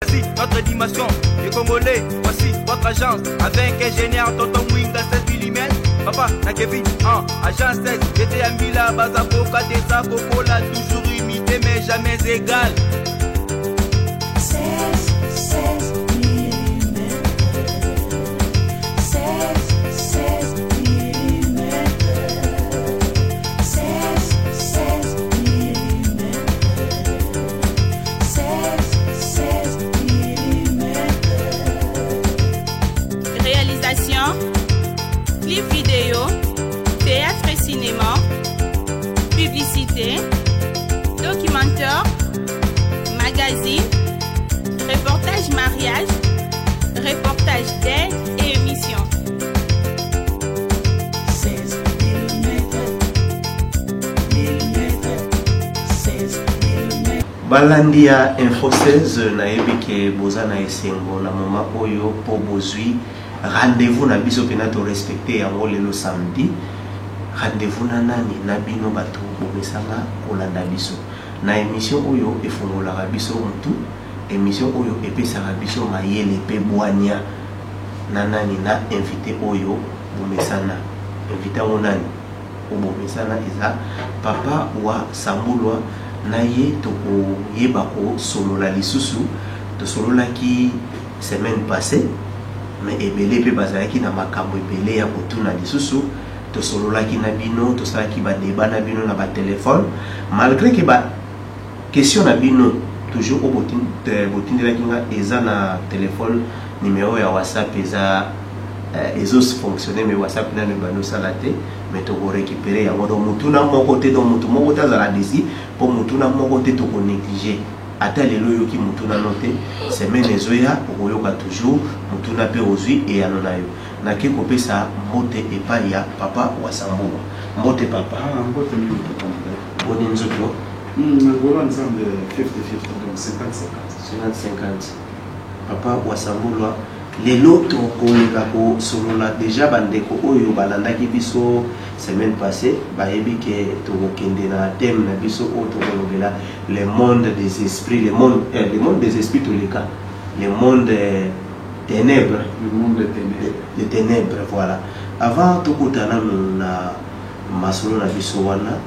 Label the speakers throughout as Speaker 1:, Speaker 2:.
Speaker 1: Voici notre dimension, les Congolais, voici votre agence. Avec ingénieur Tonton Mwinga 16 mm. Papa, na Kevin, en agence 16, j'étais à Mila, Bazaboka, Desa, Kokola, toujours imité mais jamais égal.
Speaker 2: 16, 16 mm. 16, 16 mm. 16, 16 mm. 16, 16 mm.
Speaker 3: Réalisation, clip vidéo, théâtre et cinéma, publicité, documentaire, magazine, reportage mariage, reportage d'aide et émission.
Speaker 2: 16 mm. Mm. 16 mm.
Speaker 4: Balandi ya Info 16, nayebi ke boza na esengo na moment oyo mpo bozwi rendez-vous na biso mpena torespecte yango. Lelo samedi, rendez-vous na nani? Na bino bato bomesanga kolanda biso na émission oyo efungolaka biso motu, émission oyo epesaka biso mayele mpe bwania. Na nani? Na invité oyo bomesana. Invité yango nani obomesana? Eza papa wa Sambulwa. Na ye tokoyeba kosolola lisusu. Tosololaki semaine passée, mais ebele mpe bazalaki na makambo ebele ya kotuna lisusu. Tosololaki na bino, tosalaki badébat na bino na batelefone, malgré ke ba question na bino toujours oyo botindelaki nga eza na telefone. Numéro ya WhatsApp eza ezofonctionne, mais WhatsApp nano ebandi osala te, mais tokorécupere yango. Donc mutuna moko te, donc mutu moko te azala déçu, mpo mutuna moko te tokonéglige. Ata lelo oyoki mutuna no te, semaine ezoya okoyoka toujours mutuna mpe ozwi eyano na yo. Nake kopesa mbote epai ya papa Wasambulwa. Mbote, papa.
Speaker 5: Ah, mbote mingi, papa Mobele.
Speaker 4: Boni nzoto?
Speaker 5: Na ngolo ya Nzambe, 50-50, donc 50-50.
Speaker 4: 50-50. Papa Wasambulwa, lelo tokoleka kosolola. Déjà bandeko oyo balandaki biso semaine passée bayebi ke tokokende na thème na biso oyo tokolobela le monde des esprits, le monde des esprits. Toleka le monde ténèbres.
Speaker 5: Le monde des ténèbres.
Speaker 4: De ténèbres, voilà. Avant tokota nanu na masolo na biso wana,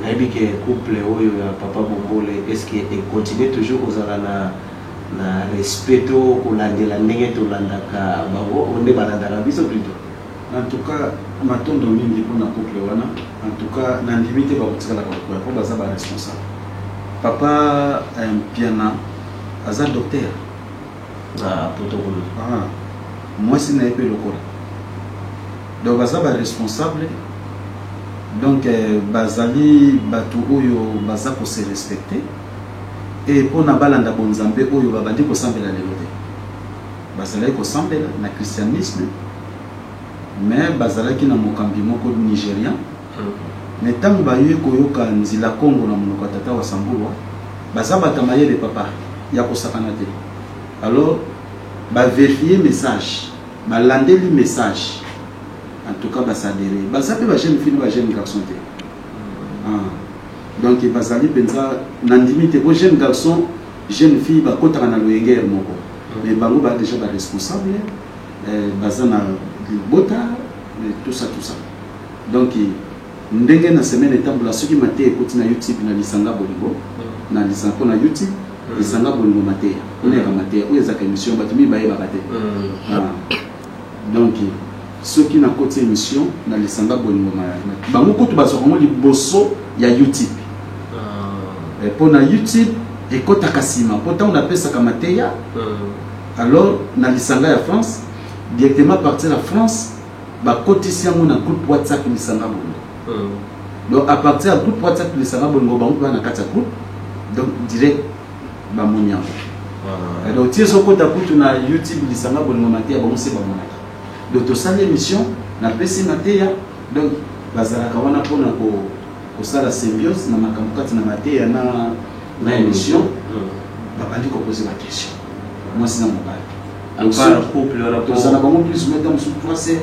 Speaker 4: nayebi ke couple oyo ya papa Bombole, est ce que econtinue toujours kozala na respect to kolandela ndenge tolandaka bango, o nde balandaka biso plutôt?
Speaker 5: En tout cas, matondo mingi mpona couple wana. En tout cas, nandimi te bakotikalaka kokoya, mpo baza baresponsable. Papa Mpiana aza docteur.
Speaker 4: Na protocole.
Speaker 5: Ah, mwasi na ye mpe lokola. Donc baza baresponsable, donc bazali bato oyo baza kose respecte e mpona balanda bonzambe oyo babandi kosambela lelo te. Bazalaki kosambela na christianisme, mais bazalaki na mokambi moko nigérian. Mais ntango bayoki koyoka nzila Kongo na monoko ya tata wa Sambulwa, baza bato ya mayele, papa, ya kosakana te. Alors baverifie message, balandeli message. En tout cas, basadere baza mpe bajeune fille na bajeune garçon te. Ah. Donc bazali mpenza, nandimi te po jeune garçon, jeune fille bakotaka na loyenge moko, mais bango baa déjà baresponsable, baza na libota, tout ça, tout ça. Donc ndenge na semaine etambola, soki mateya ekoti na YouTube na Lisanga Bolingo, na lisanga mpo na YouTube Lisanga Bolingo Mateya, kuna yaka mateya oyo ezalaka émission, bato mingi bayebaka te. Ah. Donc soki nakoti émission na Lisanga Bolingo, bango kutu bazwaka yango liboso ya YouTube. Mpo na YouTube ekɔtaka nsima, mpo ntango napesaka mateya, alors na lisanga ya France, directement partir ya France, bakotisi yango na groupe WhatsApp Lisanga Bolingo. Donc à partir ya groupe WhatsApp Lisanga Bolingo, bango mpe na kati ya groupe, donc direct bamoni yango. Donc ti ezokota kutu na YouTube Lisanga Bolingo Mateya, bango se bamonaki. Donc tosali émission, napesi mateya. Donc bazalaka wana mpona kosala symbiose na makambo kati na mateya na émission. Babandi kopose baquestion, mwasi na mobali.
Speaker 4: À part couple wana?
Speaker 5: Tozala bango plus ou moins ntango mosusu 3 heures,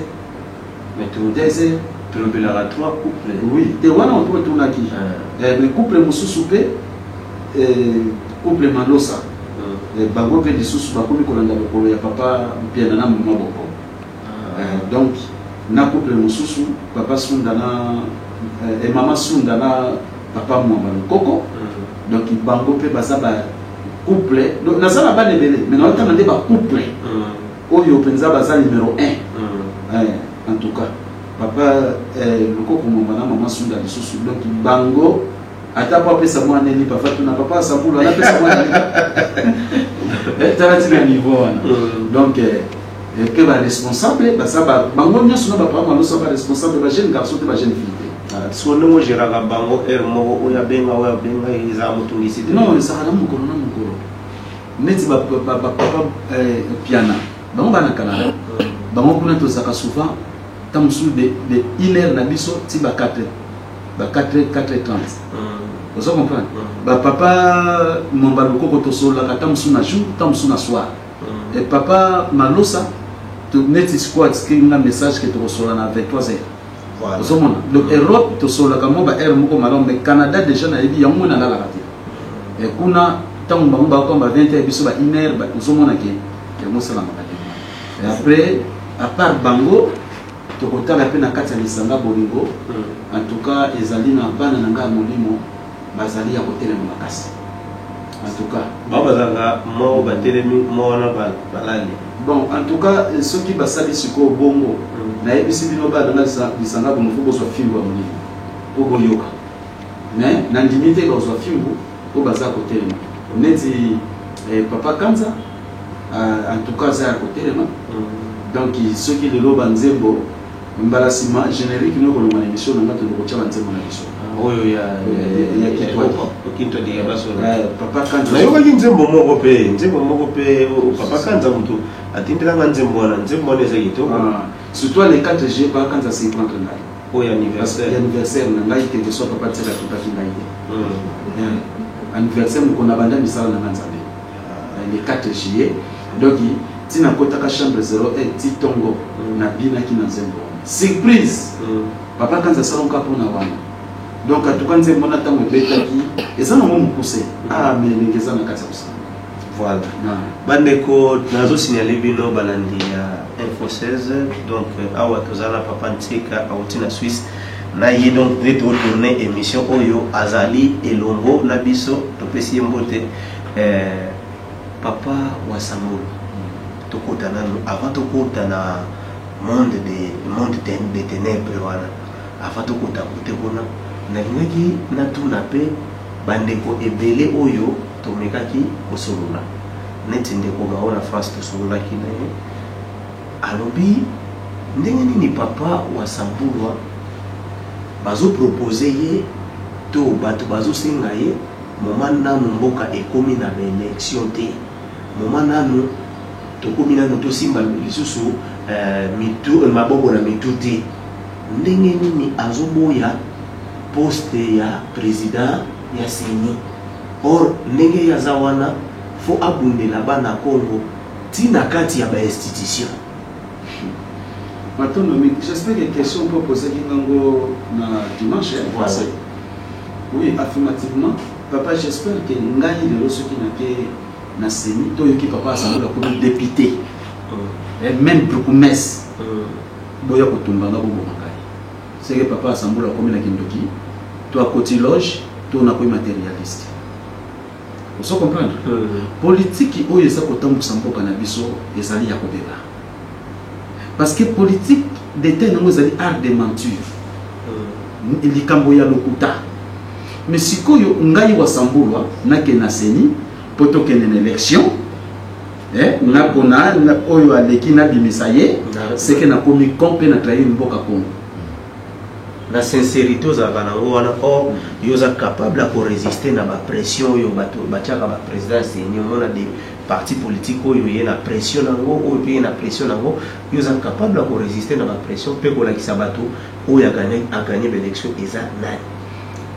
Speaker 4: Mais
Speaker 5: 2 heures.
Speaker 4: Tolobelaka trois couple.
Speaker 5: Oui, te, wana mpo etunaki. Mais couple mosusu mpe, couple Malosa. Bango mpe lisusu bakomi kolanda lokolo ya papa Mpiana na mama Boko. Donc na couple mosusu, papa Sunda na mama Sunda na papa Mwamba Lokoko. Donc bango mpe baza ba couple. Donc naza na bana ebele, mais naotanga nde bacouple oyo mpenza baza numéro 1. En tout cas, papa Lokoko Mwamba na mama Sunda lisusu, donc bango ata po apesa mwana nini, papa tuna papa Asambulu anapesa mwana nini. Tala ntina niveau wana. Donc mpe baresponsable baza bango nyonso na bapapa Maloso, baresponsable, bajeune garçon te, bajeune fille te.
Speaker 4: So ndenge ogéraka bango, heure moko oyo abenga, oyo abenga, ezala motungisi te?
Speaker 5: Non, ezalaka na mokolo na mokolo. Neti bapapa Piana, bango bana Canada, bango kuna tozalaka souvent ntango mosusu de 1 heure na biso ti ba 4 heures, ba 4 heures, 4 heures 30, ozo comprendre. Bapapa Mwamba Lokoko, tosololaka ntango mosusu na jour, ntango mosusu na soir. Et papa Malosa, neti sikoyo atiki nga message ke tokosolola na 23 heures. Ozomona, donc Europe tosololaka mwa ba heure moko malamu, mais Canada déjà nayebi yango moi nalalaka te. E kuna ntango bango bakoma ba 20 heures, biso ba 1 heure, ozomona ke yango osalamaka te. Et après, à part bango, tokotala mpe na kati ya lisanga bolingo. En tout cas, ezali na bana na ngai ya molimo, bazali ya kotelema makasi en tout cas.
Speaker 4: Bao bazalaka moko batelemi, mo wana balali.
Speaker 5: Bon, en tout cas, soki basali sikoyo bongo, nayebisi bino, bana nga lisanga bongo, fo bozwa fimbu ya molimo mpo boyoka. Mais nandimi te bazwa fimbu mpo baza kotelema neti papa Kanza. En tout cas, aza ya kotelema. Donc soki lelo banzembo, mbala nsima générique no kolonga na émission na nga, tondo kotia banzembo na biso.
Speaker 4: Oyo ya
Speaker 5: Ya Kitwadi.
Speaker 4: Kitwadi ya basolo.
Speaker 5: Papa Kanza.
Speaker 4: Nayokaki nzembo moko mpe, nzembo moko mpe papa Kanza moto atindelanga nzembo wana. Nzembo wana eza kitoko.
Speaker 5: Ah, surtout le 4 juillet, papa Kanza surprendre ngai.
Speaker 4: Oyo
Speaker 5: ya
Speaker 4: anniversaire.
Speaker 5: Anniversaire na ngai, quelque soit papa Tiaka akipaki ngai te. Anniversaire mokolo na banda misala na nga Nzambe, le 4 juillet. Donc ntina kotaka chambre 01 ti ntongo, nabinaki na nzembo wana surprise. Papa Kanza asalonka mpona wana. Donc atuka nzembo wana, ntango ebetaki, eza nango mokuse, ah, mais elengi eza na kati ya kosala.
Speaker 4: Voilà, bandeko, nazosignaler bino balandi ya Info 16. Donc awa toza na papa Ntika, auti na Suisse na ye. Donc nde totourne émission oyo, azali elongo na biso, topesi ye mbote. Papa Wasambulu, tokota nanu, avant tokota na monde de ténèbres wana, avant tokota kote kuna, nalingaki natuna mpe bandeko ebele oyo tomekaki kosolola, neti ndeko Mao na France, tosololaki na ye, alobi ndenge nini papa Wasambulwa bazopropose ye to bato bazosenga ye, moma nanu mboka ekomi na baélection te, moma nanu tokomi nanu tosimba lisusu mitu, maboko na mitu te, ndenge nini azoboya poste ya président ya CENI? Or ndenge ye aza wana, fo abundela bana Congo ntina kati ya bainstitution.
Speaker 5: Matondo mingi. J'espère que question mpo posaki ngango na dimanche, hein,
Speaker 4: Voilà.
Speaker 5: passé. Oui, affirmativement, papa. J'espère que ngai lelo soki nake na CENI, toyoki papa Asangola komi député, et même bourgmestre, boya kotumba nga, boboma ngai, seke papa Asambola akomi na kindoki to akoti loge to nakomi matérialiste. Ozo comprendre? Politiki oyo eza kotambusa mboka na biso ezali ya kobeba, parce que politique d'état yango ezali art de mentir, likambo ya lokuta. Mais sikoyo ngai Wasambulwa nakende na CENI mpo tokende na élection, nakona oyo aleki, nabimisa ye, seke nakomi con mpe na trahir mboka Congo.
Speaker 4: Na sincérité ozalaka nango wana, or yo oza capable ya korésister na bapression oyo bato batiaka baprésident ya CENI. Omona de parti politique oyo ye na pression nango, oyo mpe ye na pression nango, yo oza capable ya korésister na bapression mpe kolakisa bato oyo aganye baélection eza nani.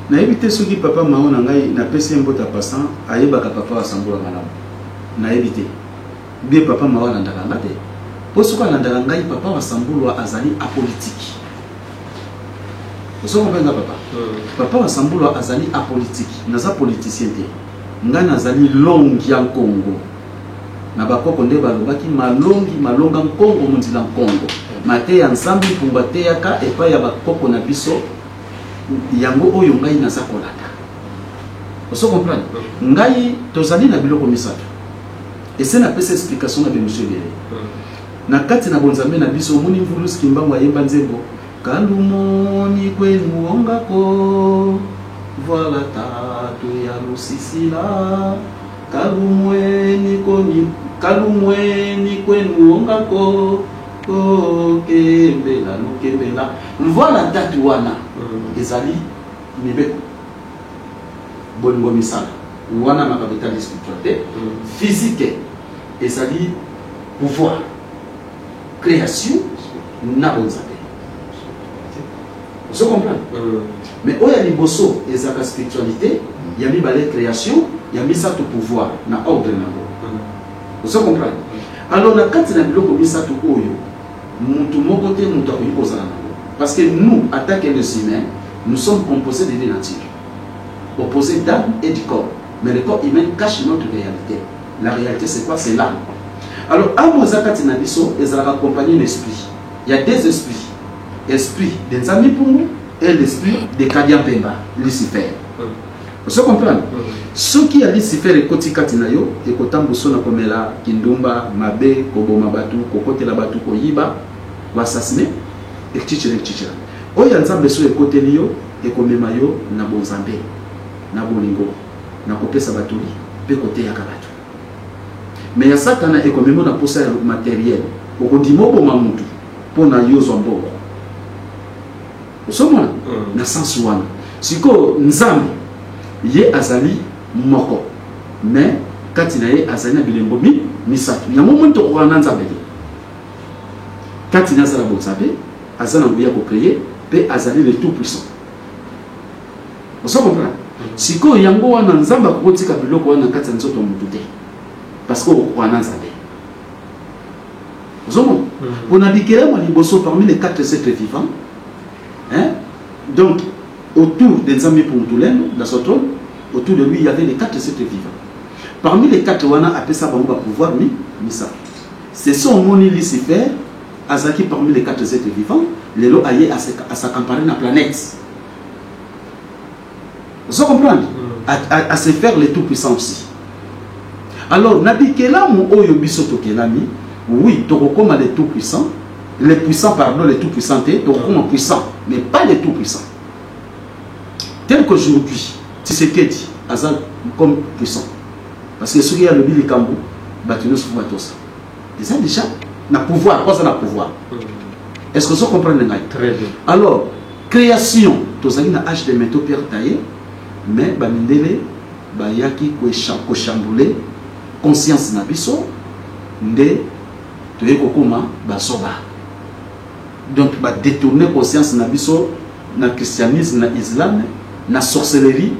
Speaker 5: Nayebi te soki papa Mao na ngai, napesi ye mbote passant, ayebaka papa Asambola malamu. Nayebi te bien papa Mao alandaka nga te, mpo soki alandaka ngai, papa Wasambulwa azali apolitique. Ozo comprendre nga, papa? Papa Wasambulwa azali apolitique, naza politicien te. Ngai nazali longi ya Nkongo. Na bakoko nde balobaki malongi malonga nkongo monzila nkongo. Mateya Nzambi Mpungu ateyaka epai ya bakoko na biso yango oyo ngai naza kolanda. Ozo comprendre? Ngai tozali na biloko misato. Ese napesa explication na bemission ebele. Na kati na bonzambe na biso omoni Mvuluzi Kimbangu ayemba nzembo Kalumoni kwenu ongako voilà tatu ya lusisila kalumweni koni kalumweni kwenu ongako okembela lukembela voilà tatu wana ezali mibeko bolingo misala wana makambo etali spiritualité physique ezali pouvoir création na bonzambe. Ozo comprendre? Mais oyo ya liboso ezalaka spiritualité, ya mibale création, ya misato pouvoir na ordre nango. Ozo comprendre? Alors na kati na biloko misato oyo mutu moko te mutu akoki kozala nango, parce que nous en tant que les humains, nous sommes composés de deux natures opposées, d'âme et du corps. Mais le corps humain cache notre réalité. La réalité, c'est quoi? C'est l'âme. Alors âme eza kati na biso, ezalaka accompagné na esprit. Il y a deux esprits: esprit de Nzambi Mpungu et l'esprit de Kadia Mpemba, Lucifer. Ozo comprendre? Soki ya Lucifer ekoti kati na yo, ekotambuso na komela kindumba, mabe, koboma bato, kokotela bato, koyiba, koassassiner, etc, etc. Oyo ya Nzambe so ekoteli yo, ekomema yo na bonzambe, na bolingo, na kopesa batoli mpe koteyaka bato. Mais ya Satana ekomema na posa ya matériel, okondima oboma mutu mpo na yo ozwa mbongo. Ozomona na sens wana. Sikoyo Nzambe ye azali moko, mais kati na ye azali na bilembo mi misato. Yango moni tokokana na Nzambe te. Kati na aza na bonzambe, aza na nguya kocréer mpe azali le tout puissant. Ozo comprendre? Sikoyo yango wana Nzambe akokotika biloko wana na kati ya nzoto ya motu te, parce que okokokana na Nzambe. Ozomona, mpona bikelamo ya liboso parmi les quatre êtres vivants, hein? Donc autour de Nzambe Mpungu Tulendo, dans son trône, autour de lui il y avait les quatre êtres vivants. Parmi les quatre wana, apesa bango bapouvoir mi misato. C'est so omoni Lucifer azalaki parmi les quatre êtres vivants, lelo aye as'accaparer na planète. Ozo comprendre? À se faire le tout puissant aussi. Alors na bikelamu oyo biso tokelami, oui, tokokoma le tout puissant, le puissant, pardon, le tout puissant te. Tokokoma puissant mais pas le tout puissant. Tel qu'aujourd'hui Tshisekedi aza comme puissant, parce que soki alobi likambo, bato nyonso fo batosa. Eza déjà na pouvoir po aza na pouvoir. Est ce que ozo comprendre ngai?
Speaker 4: Très bien.
Speaker 5: Alors création, tozali na âge de métaux, pierre taillée, mais bamindele bayaki kochambouler conscience na biso nde toye kokóma bazoba. Donc badétourner conscience na biso na christianisme, na islam, na sorcellerie,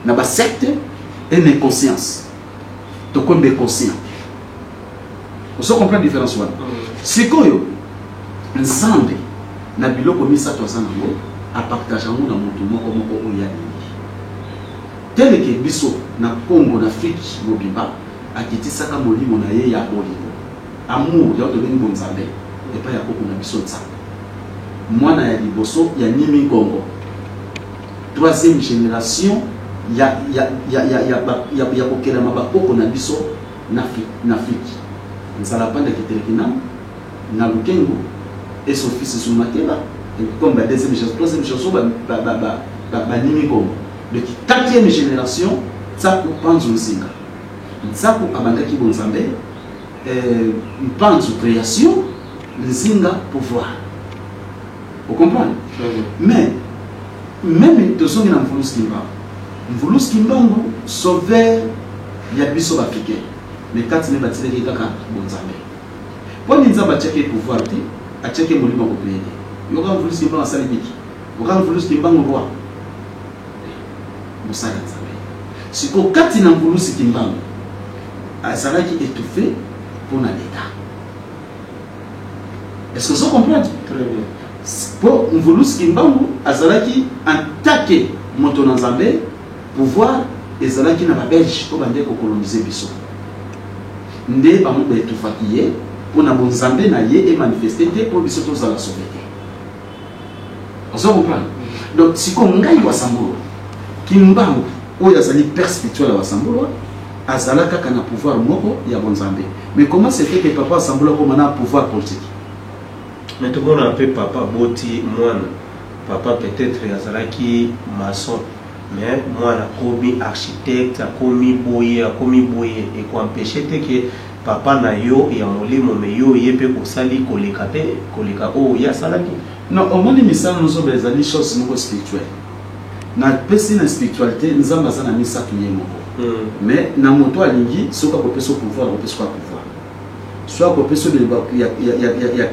Speaker 5: na basecte et na inconscience. Tokomi inconscient. Ozo comprendre différence wana? Sikoyo Nzambe na biloko misato aza nango, apartage yango na motu moko moko oyo alingi. Teleke biso na Congo, na Afrique mobimba, akitisaka molimo na ye ya bolingo, amour, yango tobengi bonzambe, epai ya koko na biso Nzambe, mwana ya liboso ya Nimi Nkongo, troisième génération ya kokelama bakoko na biso na Afrique. Nzala panda kiteleki nanu na Lukengo et son fils Zumakeba comme ba deuxième génération, troisième génération banimi Kongo. Donc quatrième génération, Tsaku Panzu Nzinga. Tsaku abandaki bonzambe, Mpanzu création, Nzinga pouvoir. Vous comprenez? Mais même tozongi na Mvuluzi Kimbangu. Mvuluzi Kimbangu, sauveur ya biso baafricain, mais kati ne batilaki kaka bonzambe. Mpo nini Nzambe atiaki pouvoir te, atiaki molimo ya kocréer te? Yoka, Mvuluzi Kimbangu asali biki. Oka Mvuluzi Kimbangu roi, mosali ya Nzambe. Sikoyo kati na Mvuluzi Kimbangu azalaki étouffé mpo na l'État. Est ce que ozo comprendre?
Speaker 4: Très bien.
Speaker 5: Mpo Mvuluzi Kimbangu azalaki en tant que moto na Nzambe, pouvoir ezalaki na babelge oyo bandeki kokolonize biso. Nde bango baetufaki ye mpo na bonzambe na ye emanifeste te mpo biso tozala sauve te. Ozo comprendre? Donc sikoyo ngai Wasambulwa, Kimbangu oyo azali père spirituel ya Wasambulwa, azala kaka na pouvoir moko ya bonzambe. Mais comment se fait que papa Wasambulwa akoma na pouvoir politique?
Speaker 4: Mais tomona mpe papa aboti mwana, papa peut-être azalaki maçon, mais mwana akomi architecte, akomi boye, akomi boye, eko empecher te que papa na yo ya molimo, mais yo oye mpe osali koleka mpe koleka oyo ye asalaki.
Speaker 5: Non, omoni misala nozoba ezali chose moko spirituelle. Napesi na spiritualité, Nzambe aza na misato ye moko. Mais na moto alingi, soki akopesa pouvoir, akopesa kwa pouvoir. Soki akopesa liloba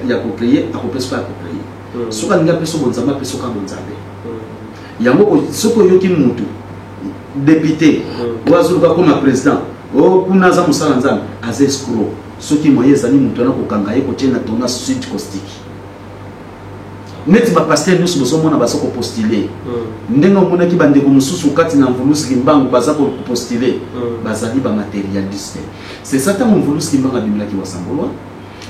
Speaker 5: ya kocréer, akopesa ya kocréer. Soki alingi apesa bonzambe, apesa ka bonzambe. Yango soki oyoki mutu député oyo azoluka koma président, o kuna aza mosala Nzambe, aza escroc. Soki moye ezali moto wana kokanga ye, kotie na tonga sud caustique, neti bapasteur nyonso bozomona baza kopostule, ndenge omonaki bandeko mosusu kati na Mvuluzi Kimbangu baza kopostule, bazali bamatérialiste. C'est ça. Ntango Mvuluzi Kimbangu abimelaki Wasambulwa,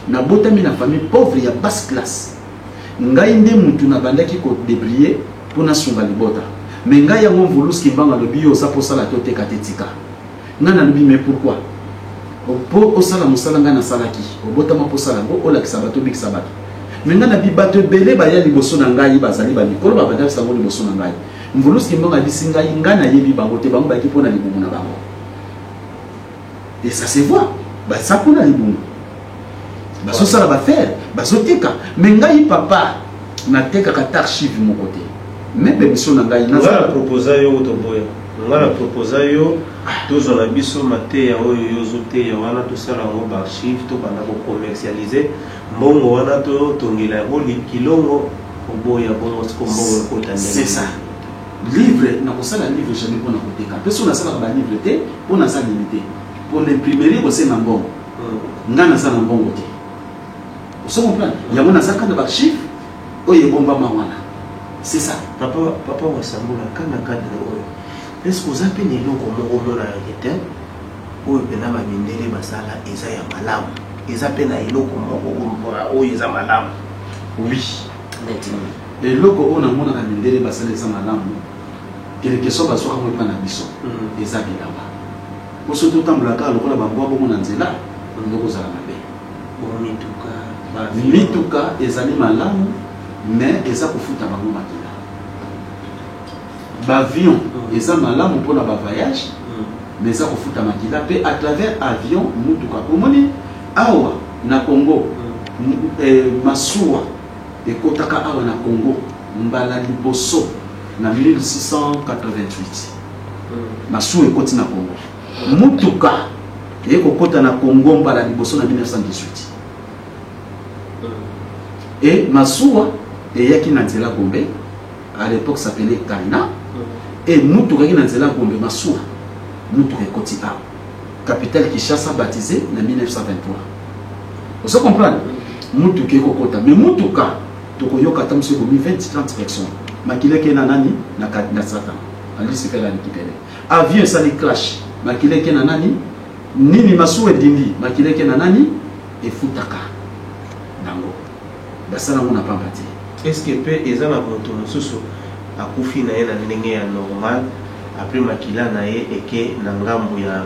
Speaker 5: nabotami na famille pauvre ya basse classe. Ngai nde mutu nabandaki kodébrouiller mpo nasunga libota. Mais ngai yango, Mvuluzi Kimbangu alobi: "Yo oza mposala te, oteka te, tika." Ngai nalobi: "Mais pourquoi?" "Mpo osala mosala ngai nasalaki. Obotama mpo osala yango, olakisa bato, obikisa bato." Mais ngai nabi: "Bato ebele baya liboso na ngai, bazali bamikolo, babandakisa yango liboso na ngai." Mvuluzi Kimbangu ayebisi ngai: "Ngai nayebi bango te. Bango bayaki mpo na libumu na bango." Et ça se voit, baza mpona libumu, bazosala baaffaire, bazoteka. Mais ngai papa natekaka ta archive moko te, mais bemission na ngai
Speaker 4: Nga na proposa yo, toboya. Nga na proposa yo, tozwa na biso mateya oyo yo ozoteya wana, tosala yango baarchive, tobanda kocommercialiser mbongo wana, totongela yango kilongo. Oboya bongo. Siko mbongo ekota?
Speaker 5: C'est ça. Livre, nakosala livre jamais mpona koteka. Mpe so nasalaka balivre te mpo naza limité. Mpona imprimerie kosenga mbongo, nga naza na mbongo te. Ozo comprendre? Yango naza kaka na baarchive oyo ebombama wana. C'est ça.
Speaker 4: Papa, papa Wasambula, kana cadre oyo, est ce que oza mpe na eloko moko omonaka te oyo mpena bamindele basala eza ya malamu? Eza mpe na eloko moko oyo eza malamu?
Speaker 5: Oui.
Speaker 4: Neti nini?
Speaker 5: Eloko oyo namonaka mindele basala eza malamu, quelque soit bazwaka ngo epa na biso, eza bilamba. Po soki totambola kaka lokola bambwa bongo na nzela, ndoko ozala mabe.
Speaker 4: Mituka?
Speaker 5: Mituka ezali malamu, mais eza kofuta bango makila. Baavion eza malamu mpona bavoyage, mais eza kofuta makila mpe à travers avion, mutuka. Omoni awa na Congo, masuwa ekotaka awa na Congo mbala liboso na 1688. Masuwa ekoti na Congo. Mutuka ekokota na Congo mbala liboso na 1918. E masuwa eyaki na nzela Gombe, à l'époque s'appelait Kalina. E mutuka eyaki na nzela Gombe, masuwa, mutuka ekoti awa, capitale Kinshasa baptisé na 1923. Ozo comprendre? Mutuka ekokota, mais mutuka tokoyoka ata mosu ekomi 20 30 personnes, makila eke na nani? Na Satan, na Lucifer a récupéré. Avion esali crash, makila eke na nani? Nini, masuwa edindi, makila eke na nani? Efutaka nango, basala yango na pamba te.
Speaker 4: Est ce que mpe eza na moto mosusu akufi na ye na ndenge ya normal, après makila na ye eke na ngambo ya,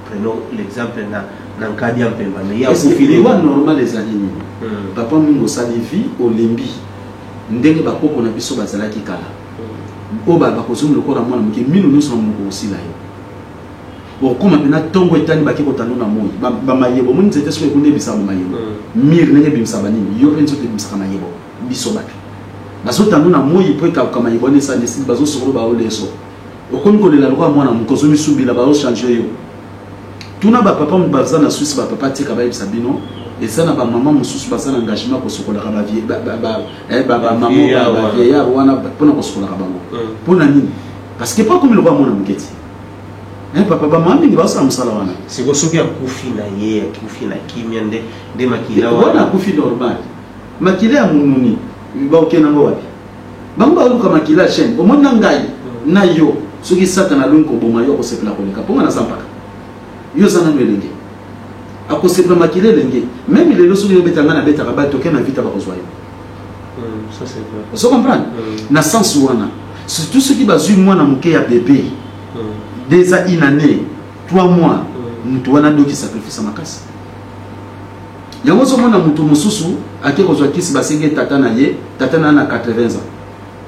Speaker 4: prenons l'exemple na Nkadi ya Mpemba, mais ye akufi?
Speaker 5: Liwa normal ezali nini? Papa mingi osali vie, olembi, ndenge bakoko na biso bazalaki kala, oyo bakozongi lokola mwana moke, mino nyonso na monoko kosila yo, okóma mpena ntongo etani, bake kotando na moi bamayebo. Omoni nzete soki ekunda ebisaka bamayebo, mire ndenge ebimisaka banini, yo mpe nzoto ebimisaka mayebo. Biso bato bazotando na moi mpo ekauka, mayebo wana esali esili, bazosokolo baoleso, okomi kolela lokola mwana moke, ozomisumbila, bazochange yo. Tuna bapapa baza na Swisse, bapapa tika bayebisa bino, eza na bamama mosusu baza na engagement kosokolaka bamama bavieillard wana, mpona kosokolaka bango. Mpona nini? Parce que po akomi lokola mwana moke ti. Papa, bamama mingi bazosala mosala wana.
Speaker 4: Siko soki akufi na ye, akufi na kimia, nde makila
Speaker 5: wana akufi normal, makila ya monuni bakokende yango wapi? Bango baluka makila ya chaîne. Omoni na ngai na yo, soki Satana alongi koboma yo, akosepela koleka mponga naza mpaka. Yo oza nano elenge. Akosepela makila elenge. Meme lelo soki obeta ngai nabetaka balle, toke na vita, bakozwa yo.
Speaker 4: Ça c'est vrai.
Speaker 5: Ozo comprendre? Na sens wana, surtout soki bazwi mwana moke ya bébé, déjà une année, 3 mois, moto wana adoki sacrifice ya makasi. Yango ozomona moto mosusu ake kozwa kisi, basengi tata na ye, tata na ye na 80 ans,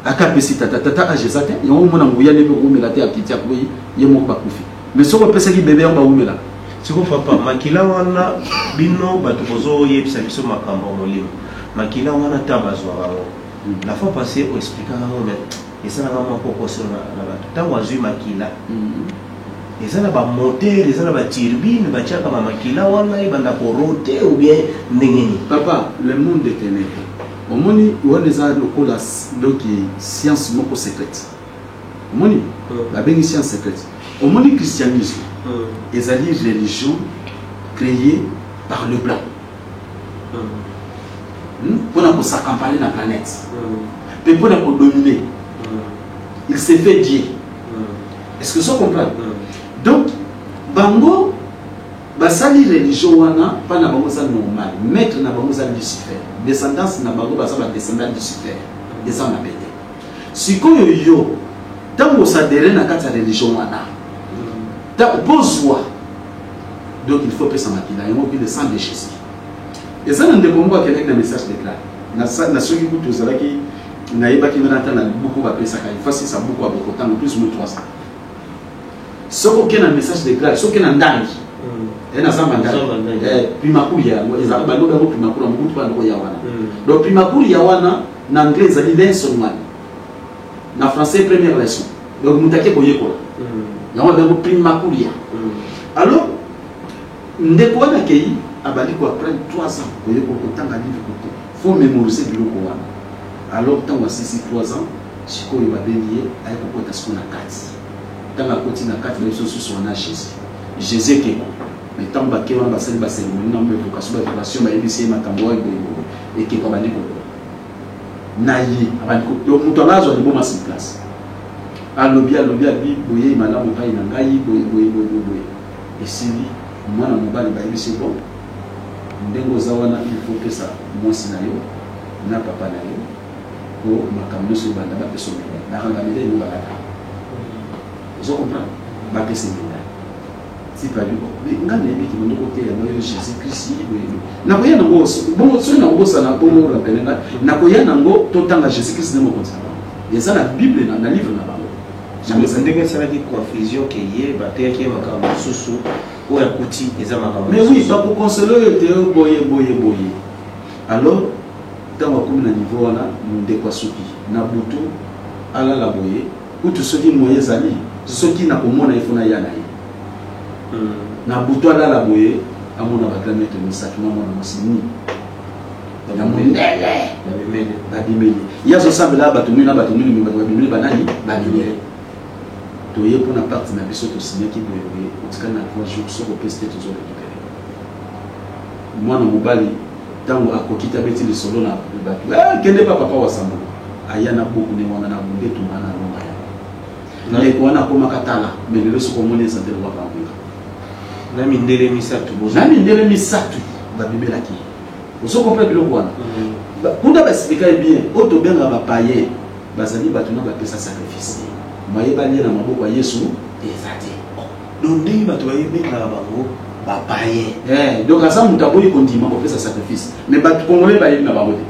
Speaker 5: ake apesi tata, tata age eza te. Yango omona nguya nde mpe kowumela te, akiti, akwei ye moko, bakufi. Mais soki opesaki bébé, yango bawumelaka.
Speaker 4: Siko papa, makila wana, bino bato bozoyebisa biso makambo ya molimo, makila wana ta bazwaka yango, la fois passée oexplikaka yango, mais esalaka mwa kokoso na bato. Ntango azwi makila, eza na bamoteur, eza na baturbine, batiaka bamakila wana ebanda korote ou bien ndenge nini?
Speaker 5: Papa, le monde de ténèbres, omoni wana eza lokola donc science moko secrète. Omoni, babengi science secrète. Omoni, christianisme ezali religion créée par le blanc mpona kos'accaparer na planète mpe mpona kodominer. Il s'est fait Dieu. Est-ce que ça comprendre? Donc bango basali religion wana mpa na bango eza normal. Maître na bango eza Lucifer, descendance na bango baza badescendant Lucifer, eza mabe te. Sikoyo yo, ntango osadere na kati ya religion wana, pozwa, donc il faut pesa makila yango, puis le sang de Jésus. Eza na ndeko moko akendaki na message de grâce na soki kutu ezalaki, nayebaki ngana ata na buku bapesaka, ifasisa buku ya bokotanga plus mo 300. Soki oke na message de grâce, soki na ndangi na zamba ndangi, primakuri yango ezalaka, balobi yango primakuri ya mokutu mpana koya wana. Donc primakuri ya wana, na anglais ezali lesson one, na français première leçon. Donc moto ake koyekola yango, babengo primakuria. Alors ndeko wana akei, abandi koapprendre 3 ans, koyekola, kotanga livre, kote faut mémoriser biloko wana. Alors ntango asisi 3 ans, sikoyo babengi ye, aye kokota sikoyo na kati. Ntango akoti na kati, bayebi susu wana Jésus, Jésus ekeko. Mais ntango bake wana, basali bacérémonie na évocation, baévocation, bayebisi ye makambo oyo boyeboye, ekeko abandi kokola na ye, abandi. Donc moto anga azwa liboma sur place, alobi, alobi, abi boyei malamu epai na ngai, boye boye boye boye boye. Esili, mwana mobali bayebisi: bon, ndenge oza wana, il faut pesa mwasi na yo na papa na yo po makambo nyonso ebanda. Bapesa médaille, bakanga bamédaille mo balata, ozo comprendre? Bapesa médaille. Tipa bi nga nayebi ke bando koteya ngo yo Jésus Christ boye boye, nakoya nango bongo. Soki nakobosana bongo, rappeler ngai, nakoya nango. Totanga Jésus Christ nde mokonzi na bango, eza na Bible, na livre na bango.
Speaker 4: Ndenge esalaki confusion ke ye bateyaki ye makambo mosusu, oyo akuti eza makambo.
Speaker 5: Mais oui, bakokonsole oyo te, boye boye boye. Alors ntango akomi na niveau wana, ndeko asuki na butu, alala boye kutu, soki moye ezali, soki nakomona ye, fona ya na ye na butu, alala boye, amona bagrand maître misato na mwana mwasi ni ya mondele babimeli ye. Azosambela bato mingi na bato mingi, me bato babimeli banani? Babimeli. Toye mpona pacte na biso, tosignaki boye boye, otikali na 3 jours, soki opesi te, tozorécupérer. Mwana mobali ntango akoki te, abeti lisolo na bato: kende pa papa wasambo, aya na buku ne wana na bunde etumba na longa yango. Ndeko wana akomaka tala, me lelo soki omoni eza te lokwa pamwika.
Speaker 4: Na mindele misato.
Speaker 5: Na mindele misato babimelaki. Ozo comprendre biloko wana? Kuna baexplika ye bien. Oyo tobengaka bapayen bazali bato na bapesa sacrifice te, moye balie na maboko ya Yesu eza te.
Speaker 4: Donc ndenge bato bayebengaka bango bapayen?
Speaker 5: Donc aza moto aboyi kondima kopesa sacrifice, mais bato congolais bayebi na bango te.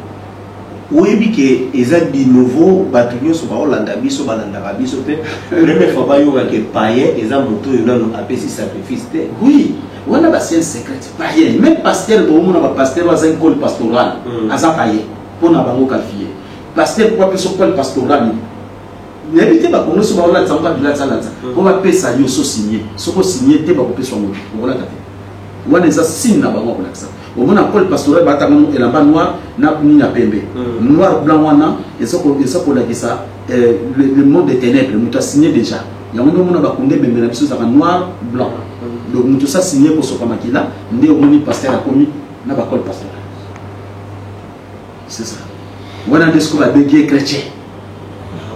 Speaker 4: Oyebi ke eza du nouveau, bato nyonso baolanda biso, balandaka biso mpe première fois bayoka ke payen eza moto oyo nano apesi sacrifice te.
Speaker 5: Oui, wana bascience secrète. Payen, même pasteur, boomona bapasteur oyo aza école pastorale, aza payen mpo na bango qualifié pasteur po apesa école pastorale. Nayebi te, bakongo so baolatisa ngo babilatisa mpo bapesa yo so signe. Soki osigne te, bakopesa yango te, okolata te. Wana eza signe na bango akolakisa. Omona école pastorale batanga elamba noir na nini ya pembe, noir blanc wana eza kolakisa le monde des ténèbres. Moto asigne déjà yango nde omona bakunde ebembe na biso ezalaka noir blanc. Donc moto osa signe kosopa makila, nde omoni pasteur akomi na baécole pastorale. C'est ça wana nde sikoyo babengi ye chrétien.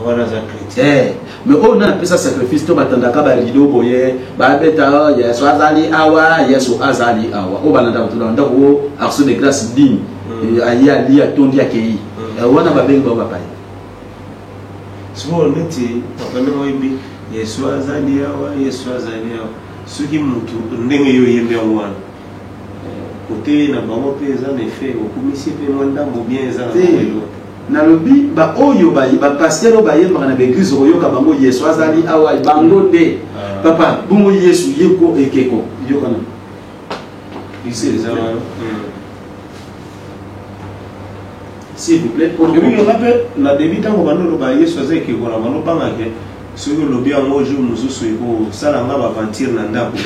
Speaker 4: Wana aza chrétien.
Speaker 5: Mais oyo nani apesa sacrifice to batandaka barido boye, babeta Yesu azali awa, Yesu azali awa, oyo balandaka bato na ndako o action de grâce digne, aye ali atondi akei, wana babengi bango bapaya.
Speaker 4: Sikoyo neti papa, ndenge oyebi Yesu azali awa, Yesu azali awa, soki mutu ndenge yo oyembi yango wana, kote na bango mpe eza na effet, okumisi mpe mwa ndambo bien, eza na
Speaker 5: Te.
Speaker 4: bango eloko.
Speaker 5: Nalobi baoyo bapasteur oyo bayembaka na baeglise, okoyoka bango Yesu azali awa, bango nde.
Speaker 4: Ah.
Speaker 5: Papa, bongo Yesu ye ko ekeko, yokana.
Speaker 4: Eza wana.
Speaker 5: S'il vous plaît.
Speaker 4: Ebi nga mpe na début, ntango bando oloba Yesu aza ekeko, na bando bangake soki olobi yango jour mosusu ekosala nga baventure na ndako.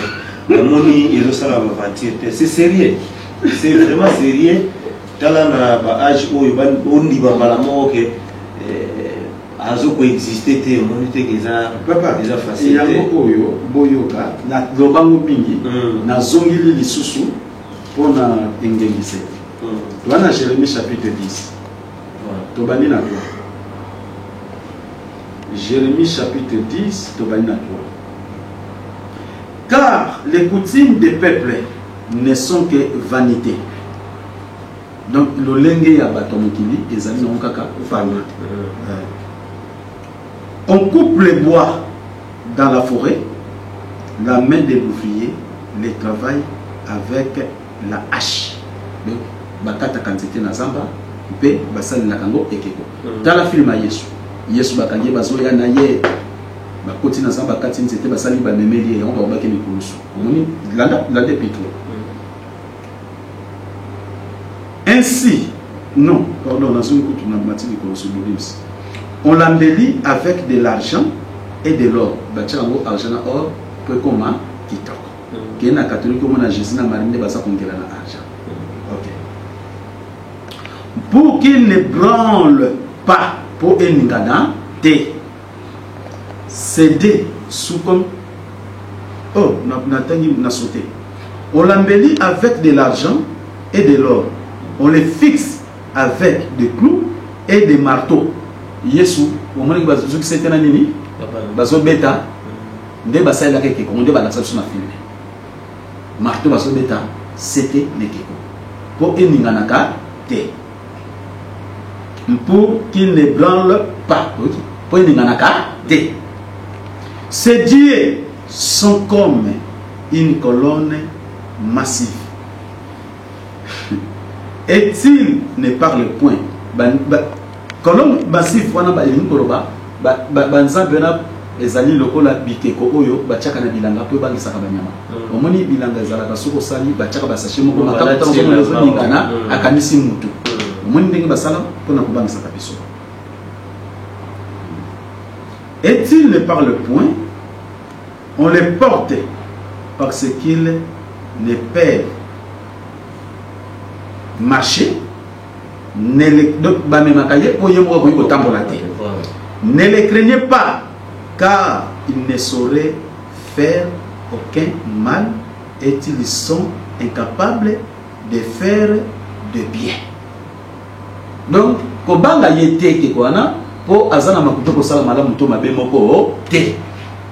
Speaker 4: Namoni ezosala baventure te, c'est sérieux, c'est vraiment sérieux. Tala na baage oyo ondima mbala moko ke azokoexiste te, omoni te ke eza
Speaker 5: Papa,
Speaker 4: eza facile te.
Speaker 5: Yango oyo boyoka, nalobango mingi, nazongeli lisusu mpona engengise. Toza na Jérémie chapitre 10. Tobandi na 3. Jérémie chapitre 10, tobandi na 3. Car les coutumes des peuples ne sont que vanité. Donc lolenge ya bato ya mokili ezali nango kaka vanité. On coupe les bois dans la forêt, la main de l'ouvrier les travaille avec la hache. Donc bakataka nzete na zamba mpe basalelaka yango ekeko. Tala film ya Yesu. Yesu bakangi ye, bazoya na ye, bakoti na zamba, bakati nzete, basali, bamemeli ye yango, babaki likulusu. Omoni, landa, landa epitro. Ainsi, non, pardon, nazongi kutu na mati likolo bolimbisi. On l'embellit avec de l'argent et de l'or. Batia yango argent na or po ekoma kitoko. Keye na catholique, omona Jésus na Marie nde baza kongela na argent. Ok. Pour qu'il ne branle pas, po eningana te. Céder sous comme oh, natangi na sauté. On l'embellit avec de l'argent et de l'or. On le fixe avec des clous et des marteaux. Yesu, omonaki bazokisa ete na nini? Bazobeta nde basalelaka ekeko nde balakisa biso na film. Marteau bazobeta sete na ekeko mpo eninganaka te. Pour qu'il ne branle pas. Mpo eninganaka te. Ces dieux sont comme une colonne massive. Et ils ne parlent point. Ba, ba, colonne massive wana elingi koloba banzambe wana ezali lokola bikeko oyo batiaka na bilanga mpo ebangisaka banyama. Omoni bilanga ezalaka, soki osali, batiaka basachet moko makambo, ntango ozomona ezoningana, akanisi mutu. Omoni ndenge basala mpona kobangisaka biso. Et ils ne parlent point, on les porte parce qu'ils ne peuvent marcher. Ne les, donc bamemaka ye mpo ye moko akoki kotambola te. Ne les craignez pas, car ils ne sauraient faire aucun mal et ils sont incapables de faire de bien. Donc kobanga ye te, ekeko wana, mpo aza na makoki kosala malamu to mabe moko te.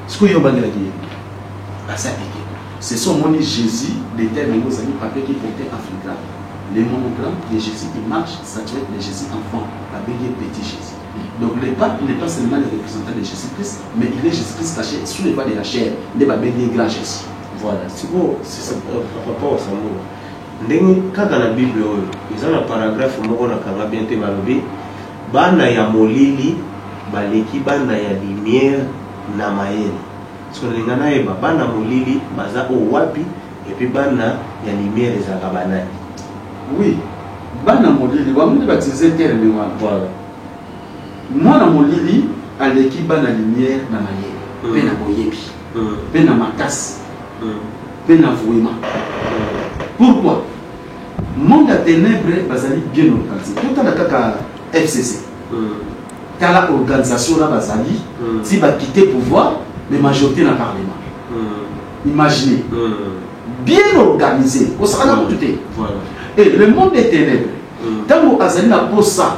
Speaker 5: Sikoyo yo obangelaki ye, aza ekeko. C'est ça, omoni Jésus de terme yango ezali papier qui portait en filigrane le monogramme de Jésus. Il marche, statuette de Jésus enfant, babengi ye petit Jésus. Donc le pape n'est pas seulement le représentant de Jésus-Christ, mais il est Jésus-Christ caché sous les voies de la chair, nde babengi ye grand Jésus.
Speaker 4: Voilà, sikoyo papa Wasambo, ndenge kaka na Bible oyo eza na paragraphe moko nakanga bien te, balobi bana ya molili baleki bana ya lumière na mayele. So nalinga nayeba bana molili baza oyo wapi, et puis bana ya lumière ezalaka banani?
Speaker 5: Oui, bana molili bango nde bautiliser terme wana.
Speaker 4: Voilà.
Speaker 5: Mwana molili aleki bana lumière na mayele mpe na boyebi mpe na makasi mpe na vouement. Pourquoi? Monde ya ténèbre bazali bien organisé. Totala kaka FCC, tala organisation na bazali ti bakite pouvoir, mais majorité na parlement. Imaginez, bien organisé, kosakana kutu te. Et le monde des ténèbres, ntango azali na posa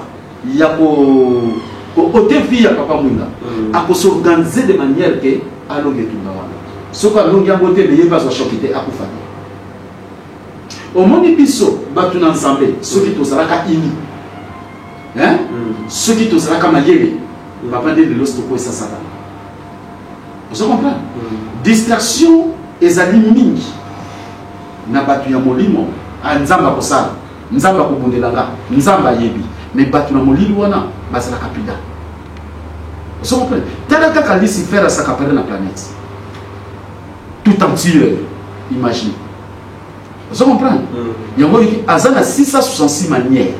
Speaker 5: ya ko Koôter vie ya papa Mwinga, akos'organiser de manière ke alongi etumba wana. Soki alongi yango te, mais ye mpe azwa choc te, akufa te. Omoni, biso bato na Nzambe, soki tozalaka ini, hein? Soki tozalaka mayele, papa, nde lelo tokwesa Satana. Ozo comprendre? Distraction ezali mingi na bato ya molimo. Ah, Nzambe akosala, Nzambe akobundela nga, Nzambe ayebi. Mais bato na molili wana bazalaka pida. Ozo comprendre? Tala kaka Lucifer as'accaparer na planète tout entière, imagine. Ozo comprendre? Yango oyoki aza na 666 manière.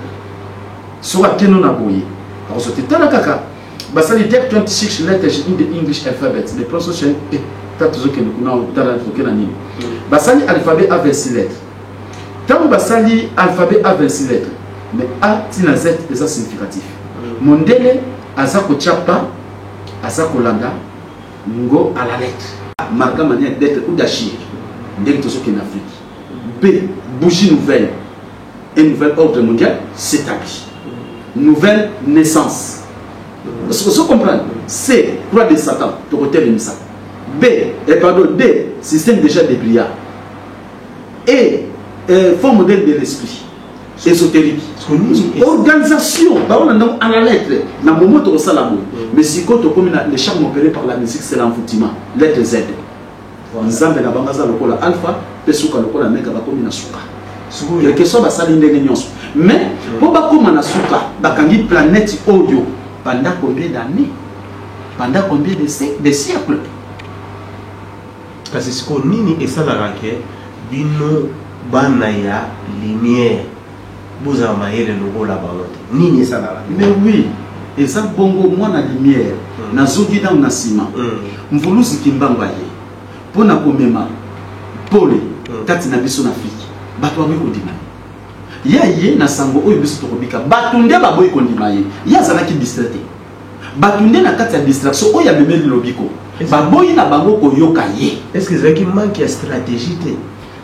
Speaker 5: Soki akende na boye, akozwa te. Tala kaka basali deck 26 letters in the English alphabet, the pronunciation. Ta tozokende kuna, tala toke na nini. Basali alphabet a 26 lettres. Ntango basali alphabet a 26 lettres, mais A ntina Z eza significatif. Mondele aza kotia pa, aza kolanda ngo à la lettre, marquant manière d'être ou d'agir. Ndenge tozokende, Afrique B, bougie nouvelle, un nouvel ordre mondial s'établit, nouvelle naissance. Ozo comprendre? C, croix de Satan, tokotelemisa. B, eh, pardon, D, système déjà débrouillard et faux modèle de l'esprit ésotérique, organisation baolanda à la lettre. Na momo tokosala boye. Mais sikoyo tokomi na le charme opéré par la musique, c'est l'envoûtement, lettre Z. Nzambe na bango aza lokola alpha mpe suka lokola meka. Bakomi na suka, quelque soit basali ndenge nyonso, mais mpo bakóma na suka, bakangi planète oyo pendant combien d'années, pendant combien de siècles?
Speaker 4: Kasi sikoyo nini esalaka ke bino bana ya lumière bozala mayele lokola bango te? Nini esalaka?
Speaker 5: Mais oui, eza bongo. Mwana lumière, nazongi nano na nsima. Mvuluzi Kimbangu aye mpo na komema pole kati na biso na Afrike. Bato baboyi kondima ye. Ye aye na sango oyo biso tokobika. Bato nde baboyi kondima ye. Ye azalaki distrait te. Bato nde na kati ya distraction oyo amemeli lobiko, baboyi na bango koyoka ye.
Speaker 4: Est ce que ezalaki manque ya stratégie te?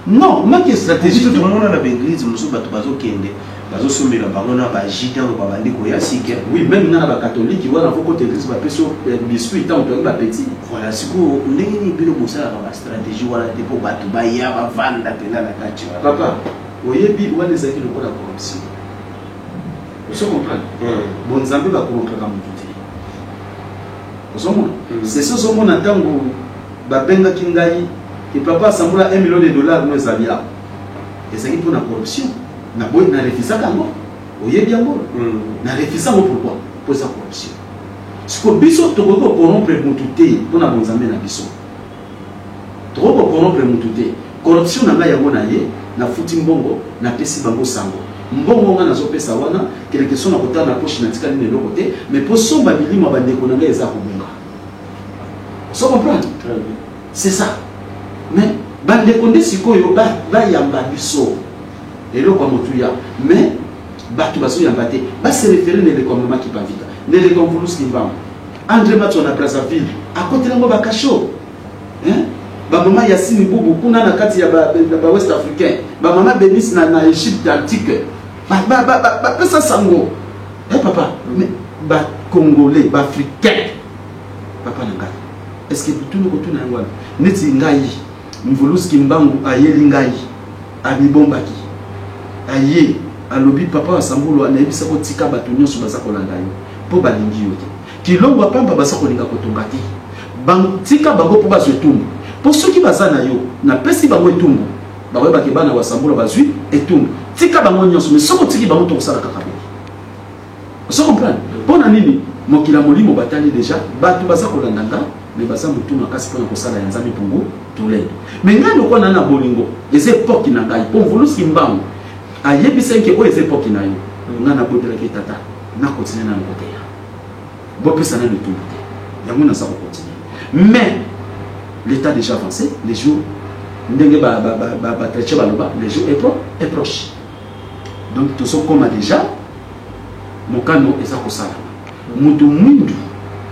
Speaker 5: Non, manque ya stratégie
Speaker 4: biso tomona na baeglise mosusu, bato bazokende, bazosombela bango na bajus ntango babandi koya sika.
Speaker 5: Oui, même nga na bacatholique wana, faut kota église, bapesi yo biscuit ntango toyaki bapetit.
Speaker 4: Voilà, sikoyo ndenge nini bino bosalaka bastratégie wana te mpo bato baya bavanda mpena na kati wana?
Speaker 5: Papa, oyebi, wana ezalaki lokola corruption. Ozo comprendre? Bonzambe bakorrompaka motu te. Ozomona sesi, ozomona ntango babengaki ngai ke papa asambola 1 million de dollars no ezali awa, ezalaki mpona corruption. Naboyi, narefusaka yango, oyebi yango. Narefusa yango pourquoi? Mpo eza corruption. Siko biso tokoki kocorrompre motu te mpona bonzambe na biso. Tokoki kocorrompre motu te. Corruption na ngai yango na ye, nafuti mbongo, napesi bango sango. Mbongo ngai nazopesa wana, quelque so na kotala na poche, natikali na eloko te. Mais mpo somba milimo ya bandeko na ngai eza kobunga. Ozo comprendre? C'est ça. Mais bandeko nde sikoyo bayamba biso eloko ya motuya, mais bato bazoyamba te. Base référer na eleko ya mama Kipavita, na eleko ya Mvulusi Kimbangu. André Matso na Brazzaville akotelango bakasho, hein? Bamama Yasini Bubu kuna na kati ya bawest africain, bamama Benis na Égypte antique, bapesa sango. Eh papa, mais bacongolais, baafricain, papa na ngai, est ce que butuni kotuna yango wana? Neti ngai, Mvuluzi Kimbangu ayeli ngai, amibombaki, aye alobi: "Papa Wasambulu, nayebisa kotika bato nyonso baza kolanda yo mpo balingi yo te. Kilongo pamba baza kolinga kotonga te. Tika bango mpo bazwa etumbu, mpo soki baza na yo, napesi bango etumbu, bakoyebake bana Wasambula bazwi etumbu. Tika bango nyonso. Mais soki otiki bango, tokosala kaka boye." Ozo comprendre mpo na nini? Mokili ya molimo batali déjà bato baza kolanda nga, mais baza motu makasi mpona kosala ya Nzambe mpongo tolendo. Mais ngai lokola na bolingo, eza époque na ngai, mpo Mvulusi Mbangu ayebisaki ke oyo eza époque na yo. Ngai nabondelaki: "Tata, nakontinue nano koteya, bopesa nano etumbu te." Yango naza kokontinue. Mais l'état déjà avancé, les jours, ndenge bachrétien baloba, les jours est proche. Donc tozokoma déjà, mokano eza kosalama. Moto mwindu,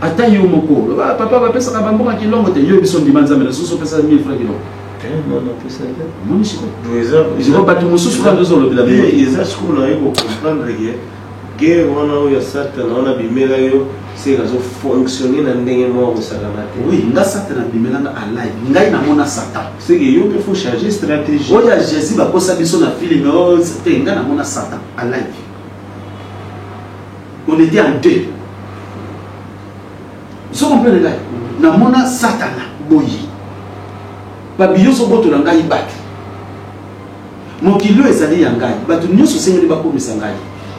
Speaker 5: ata yo moko loba: "Papa, bapesaka bambongo kilongo te." Yo biso ndima Nzambe na susu, opesa 1000 francs kilongo. Omoni sikoyo, bato mosusu kaka tozolobela.
Speaker 4: Eza sikoyo naye kocomprendre ke Guerre wana oyo ya Satana wana abimela yo, seke azo fonctionner na ndenge moko kosakana te.
Speaker 5: Oui, nga Satana abimela nga alive, ngai namona Satan.
Speaker 4: Seke yo mpe faut changer stratégie.
Speaker 5: Oyo ya Jésus bakosa biso na film oyo te, nga namona Satan alive. On était en deux. Ozo comprendre ngai? Namona Satana boye. Babiyo ozobotola ngai bato. Mokili oyo ezali ya ngai, bato nionso esengeli bakumisa ngai,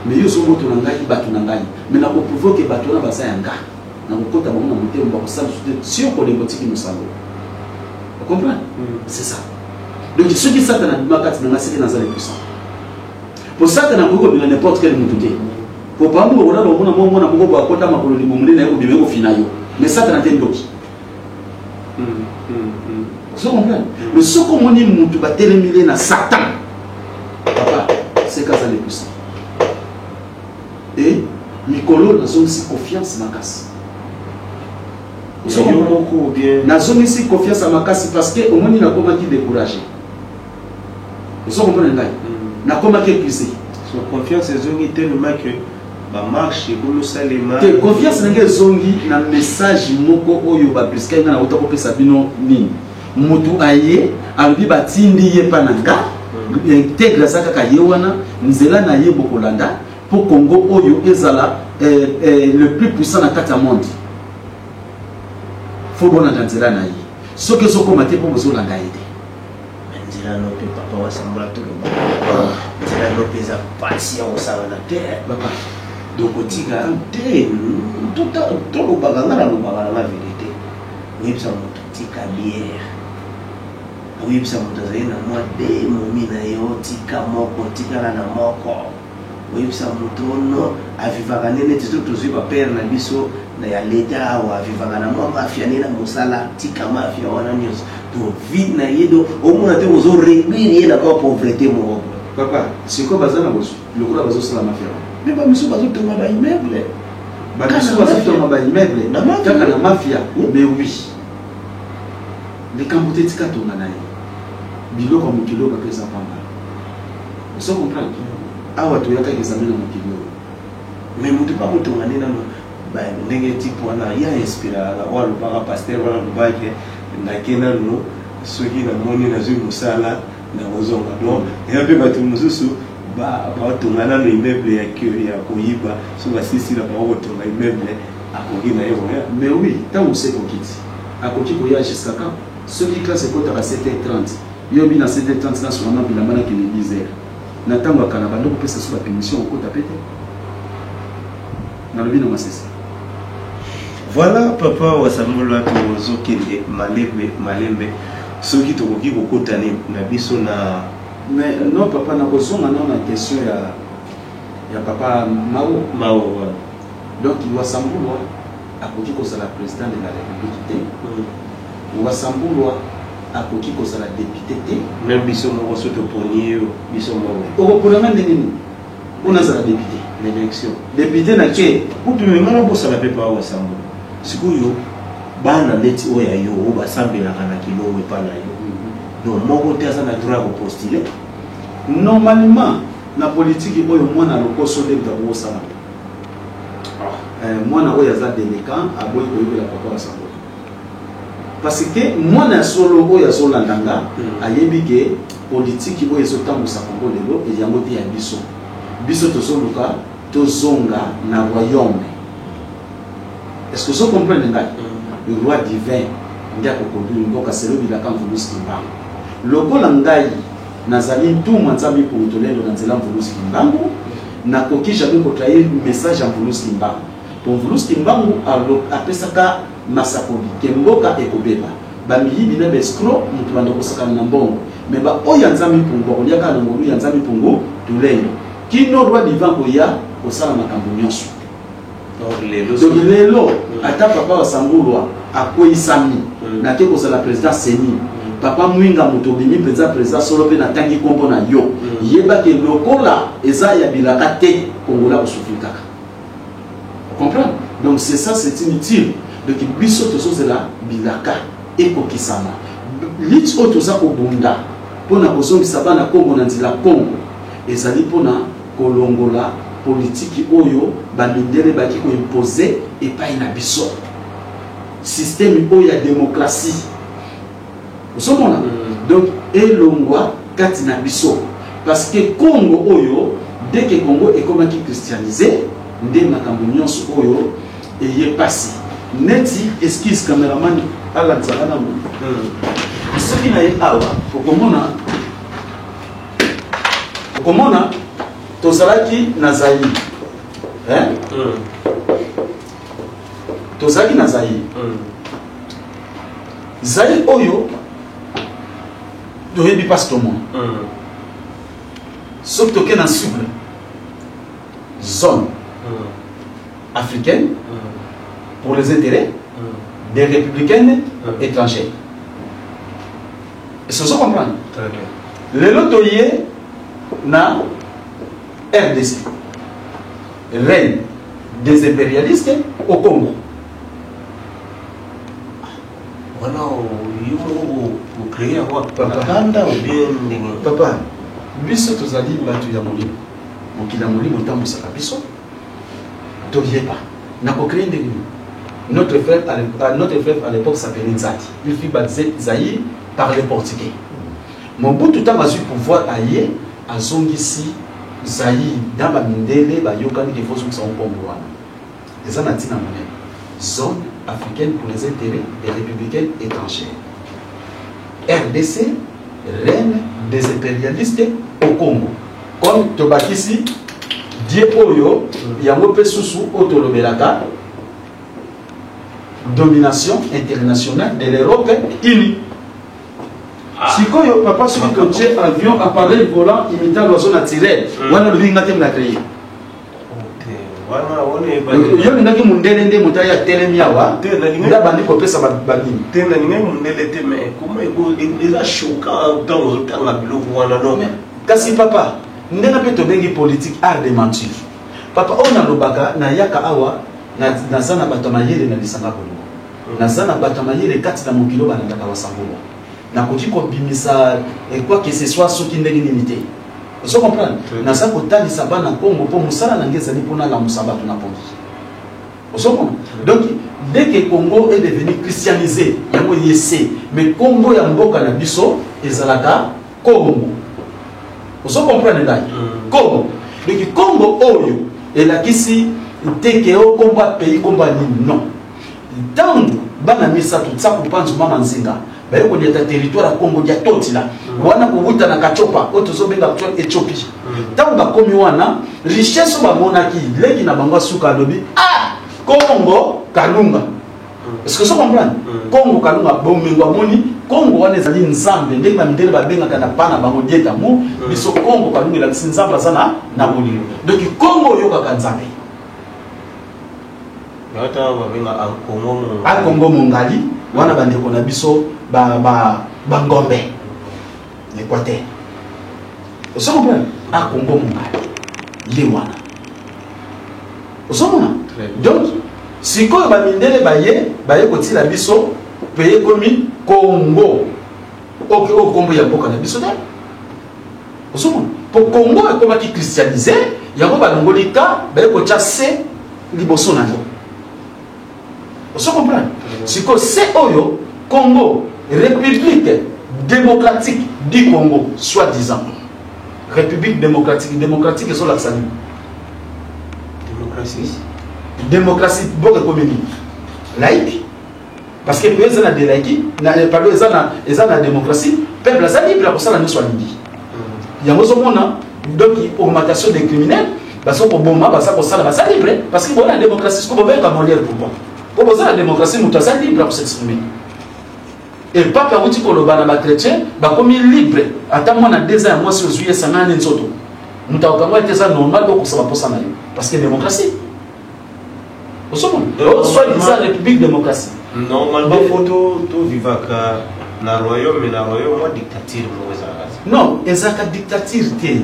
Speaker 5: mais yo ozobotola ngai bato na ngai, mais nako prouver que bato wana baza ya nga, nakokota bango na motema, bakosala lisusu te ti okolemba otiki mosala oyo. O comprendre? C'est ça. Donc soki Satana abima kati na ngai, seke naza le puissant. Po Satana akoki kobima n'importe quel mutu te. Po pambu okolala omona mwa mwana moko boye akota makolo libumu nde naye kobima ekofina yo. Mais Satana te ndoki. Ozo comprendre? Mais soki omoni mutu batelemeli ye na Satan, papa, seka aza le puissant. Et mikolo nazongisi confiance makasi.
Speaker 4: Ozo comprendre? Moko ou bien?
Speaker 5: Nazongisi confiance ya makasi parce que omoni nakomaki découragé. Ozo comprendre ngai? Nakomaki épuisé.
Speaker 4: So confiance ezongi tellement que ba marche ekomi osalema.
Speaker 5: Te, confiance na ngai ezongi na message moko oyo ba briskaki ngai, nauta kopesa bino nini. Mutu aye alobi batindi ye pa na nga, integre aza kaka ye wana, nzela na ye bokolanda po Congo oyo ezala le plus puissant na kati ya monde. Faut bolanda nzela na ye. Soki ezokoma te po bozolanda ye te.
Speaker 4: Nzela no mpe papa wasambola toloba nzela no mpe eza pasi ya kosangana te
Speaker 5: papa.
Speaker 4: Donc otika te, tolobaka, nga nalobaka nanga verité. Oyebisa moto tika bière, oyebisa moto azali na mwa de momi na ye, otika moko, tikala na moko. Oyebisa moto ono avivaka nde neti to tozwi bapere na biso na ya leta awa, avivaka na mwa mafia nde na mosala, tika mafia wana nyonso. Donc vie na ye, donc omona te ozo réduire ye na mwa pauvreté moko.
Speaker 5: Papa, sikoyo baza na bozwi lokola bazosala mafia wana.
Speaker 4: Mais bamisu bazotonga ba immeuble.
Speaker 5: Bamisu bazotonga ba immeuble kaka na mafia. Mais oui, likambo te, tika tonga na ye. Biloko ya mokili oyo bapesa pamba. Ozo comprendre? Awa toyaka examen na mokili oyo.
Speaker 4: Mais moto mpe akotonga nde nano ndenge type wana ya inspiraka oyo alobaka, pasteur wana alobaki nake nano soki namoni nazwi mosala nakozonga. Donc eya mpe bato mosusu batonga nano immeuble ya ya koyiba, so basisi na bango kotonga immeuble, akoki na ye koya.
Speaker 5: Mais oui, ntango se kokiti akoki koya jusqu'à quand? Soki classe ekotaka 7h30, yo bi na 7h30 nasonga na bilamba nakende 10h. Na ntango ya kala bando kopesa so bapermission okota pe te. Nalobi na masese.
Speaker 4: Voilà papa Wasambola, tozokende malembe malembe, soki tokoki kokota na biso na
Speaker 5: Mais non papa, nakozonga nao na question ya papa Mao.
Speaker 4: Mao, voilà.
Speaker 5: Donc Wasambulwa akoki kozala président de la République te. Wasambulwa akoki kozala député te.
Speaker 4: Même biso moko so toponi yo biso moko.
Speaker 5: Okopona ndenge nini mpo nazala député?
Speaker 4: Na élection.
Speaker 5: Député na ke?
Speaker 4: Kutu me nga nabosana mpe pa Wasambola. Sikoyo bana neti oyo ya yo oyo basambelaka na kilongo epa na yo, donc moko te aza na droit ya kopostuler?
Speaker 5: Normalement na politiki oyo, mwana lokoso nde moto akokosala. Mwana oyo aza délinquant, aboyi koyebela papa Wasambola, parce que mwana ya solo oyo azolanda nga ayebi ke politiki oyo ezotambusa Kongo lelo eyango te ya biso. Biso tozoluka tozonga na royaume. Est ce que ozo comprendre ngai? Le roi divin nde akoconduire mboka selo bilaka Mvuluzi Kimbangu. Lokola ngai nazali ntumwa Nzambe Mpungu Tolendo na nzela Mvuluzi Kimbangu, nakoki jamais kotrahir message ya Mvuluzi Kimbangu. Po Mvuluzi Kimbangu apesaka masakoli ke mboka ekobeba, bamiyibi na baescroc moto banda kosakana na mbongo, mais baoyo ya Nzambe Mpungu bakolia kaka na ngolu ya Nzambe Mpungu Tulendo kino roi divin koya kosala makambo nyonso. Donc lelo ata papa Wasambulwa akweyisami, nake kozala président CENI, papa Mwinga moto obimi mpenza président solo mpe natangi nkombo na yo, yebake lokola eza ya bilaka te, Kongola kosouffrir kaka. Comprendre? Donc c'est ça, c'est inutile. Donc biso tozozela bilaka ekokisama. Lutte oyo toza kobunda mpona kozongisa bana Kongo na nzela Kongo ezali mpona kolongola Politiki oyo bamindele baki koimpose epai na biso, système oyo ya démocratie, ozomona? Donc elongwa kati na biso, parce que Congo oyo, dès que Congo ekomaki christianisé, nde makambo nyonso oyo eye pasi. Neti, excuse, cameraman alandisaka nango. Soki na ye awa, okomona tozalaki na Zaïre, hein? Tozalaki na Zaïre. Zaïre oyo toyebi mpasi tomona. Soki toke na cible, Zone africaine pour les intérêts des républicaines étrangères. Est-ce que vous comprenez?
Speaker 4: Très bien.
Speaker 5: Lelo toye na RDC, règne des impérialistes au Congo.
Speaker 4: Wana yo moko ocréer yango na kanda ou bien ndenge?
Speaker 5: Papa, biso tozali bato ya molimo. Mokili ya molimo etambwisaka biso. Toyeba na kocréer ndenge nini. Notre frère à l'époque s'appelait Nzadi. Il fut baptisé Zaïre par les Portugais. Mobutu, ntango azwi pouvoir, aye azongisi Zaïre na bamindele. Bayokani ke fozongisa nkombo wana, eza na ntina monene, Zone africaine pour les intérêts des républicaines étrangères, RDC, règne des impérialistes au Congo. Comme tobakisi die oyo, yango mpe susu oyo tolobelaka, domination internationale de l'Europe unie. Sikoyo papa, soki totie avion, appareil volant imitant l'oiseau naturel, wana olobi nga te na créer.
Speaker 4: Ok, wana wana eyebani.
Speaker 5: Yo olingaki mundele nde moto aye atelemi awa
Speaker 4: Te, nalingi-
Speaker 5: nde abandi kopesa banini?
Speaker 4: Te, nalingai mondele te, mais comment eza choquant ntango ozotanga biloko wana, donc.
Speaker 5: Kasi papa, ndenge mpe tobengi politique art de mentir, papa, oyo nalobaka, nayaka awa, naza na bato ya mayele na lisanga bolingo, naza na bato ya mayele kati na mokili oyo balandaka Wasangolwa. Nakoki kobimisa quoi que ce soit soki ndenge nini te, ozo comprendre? Naza kotalisa bana Kongo mpo mosala na ngai ezali mpona alamusa bato na pongi, ozomona? Donc dès que Congo est devenu christianisé, yango ye se, mais kombo ya mboka na biso ezalaka Congo, ozo comprendre ngai? Congo. Donc Congo oyo elakisi teke o kombo ya pays, kombo ya nini, non. Ntango bana misato, Tsaku, Mpanzu, Mama Nzinga, baye koniata territoire ya Congo dia Totila wana, kowuta na Kachopa oyo tozobenga actuel Éthiopie, ntango bakomi wana, richesse oyo bamonaki, leki na bango asuka alobi: "Ah, Congo Kalunga." Est-ce que ça comprendre? Congo Kalunga, bomengo amoni Congo wana ezali Nzambe, ndenge bamindele babengaka na bana bango dietamu. Biso Congo Kalunga elakisi Nzambe aza na bolingo. Donc Congo oyokaka Nzambe.
Speaker 4: Ata babenga Akongo mo.
Speaker 5: Akongo Mongali wana, bandeko na biso bangombe Équateur, ozo comprendre? Akongo Mongali ye wana, ozomona?
Speaker 4: Très bien.
Speaker 5: Donc sikoyo bamindele baye kotila biso mpe ekomi Congo. Oke, oyo nkombo ya mboka na biso te, ozomona? Po Congo ekomaki christianisé, yango balongoli ka, baye kotya se liboso na yango, ozo comprendre? Sikoyo se oyo, Congo, République démocratique du Congo, soi disant République démocratique. Démocratique ezolakisa nini?
Speaker 4: Démocratie.
Speaker 5: Démocratie, mboka ekomi nini? Laïque. Parce que mpe eza na delaiki na, pardon, eza na démocratie, peuple aza libre ya kosala nyonso alingi. Yango ozomona donc augmentation des criminels, baza koboma, baza kosala, baza libre parce que bona démocratie. Siko bobengaka Molière pourquoi? Po boza na démocratie, moto aza libre ya kos'exprimer. E pape awuti koloba na bachrétien, bakomi libre, ata mwana 2 ans ya mwasi ozwi ye sangana nzoto, moto akokango ete eza normal bokosa baposa na yo, parce que démocratie, ozomona? Soit disant république démocratie.
Speaker 4: Normalement fo tovivaka na royaume, na royaume mwa dictature moko ezalaka te?
Speaker 5: Non, ezalaka dictature te,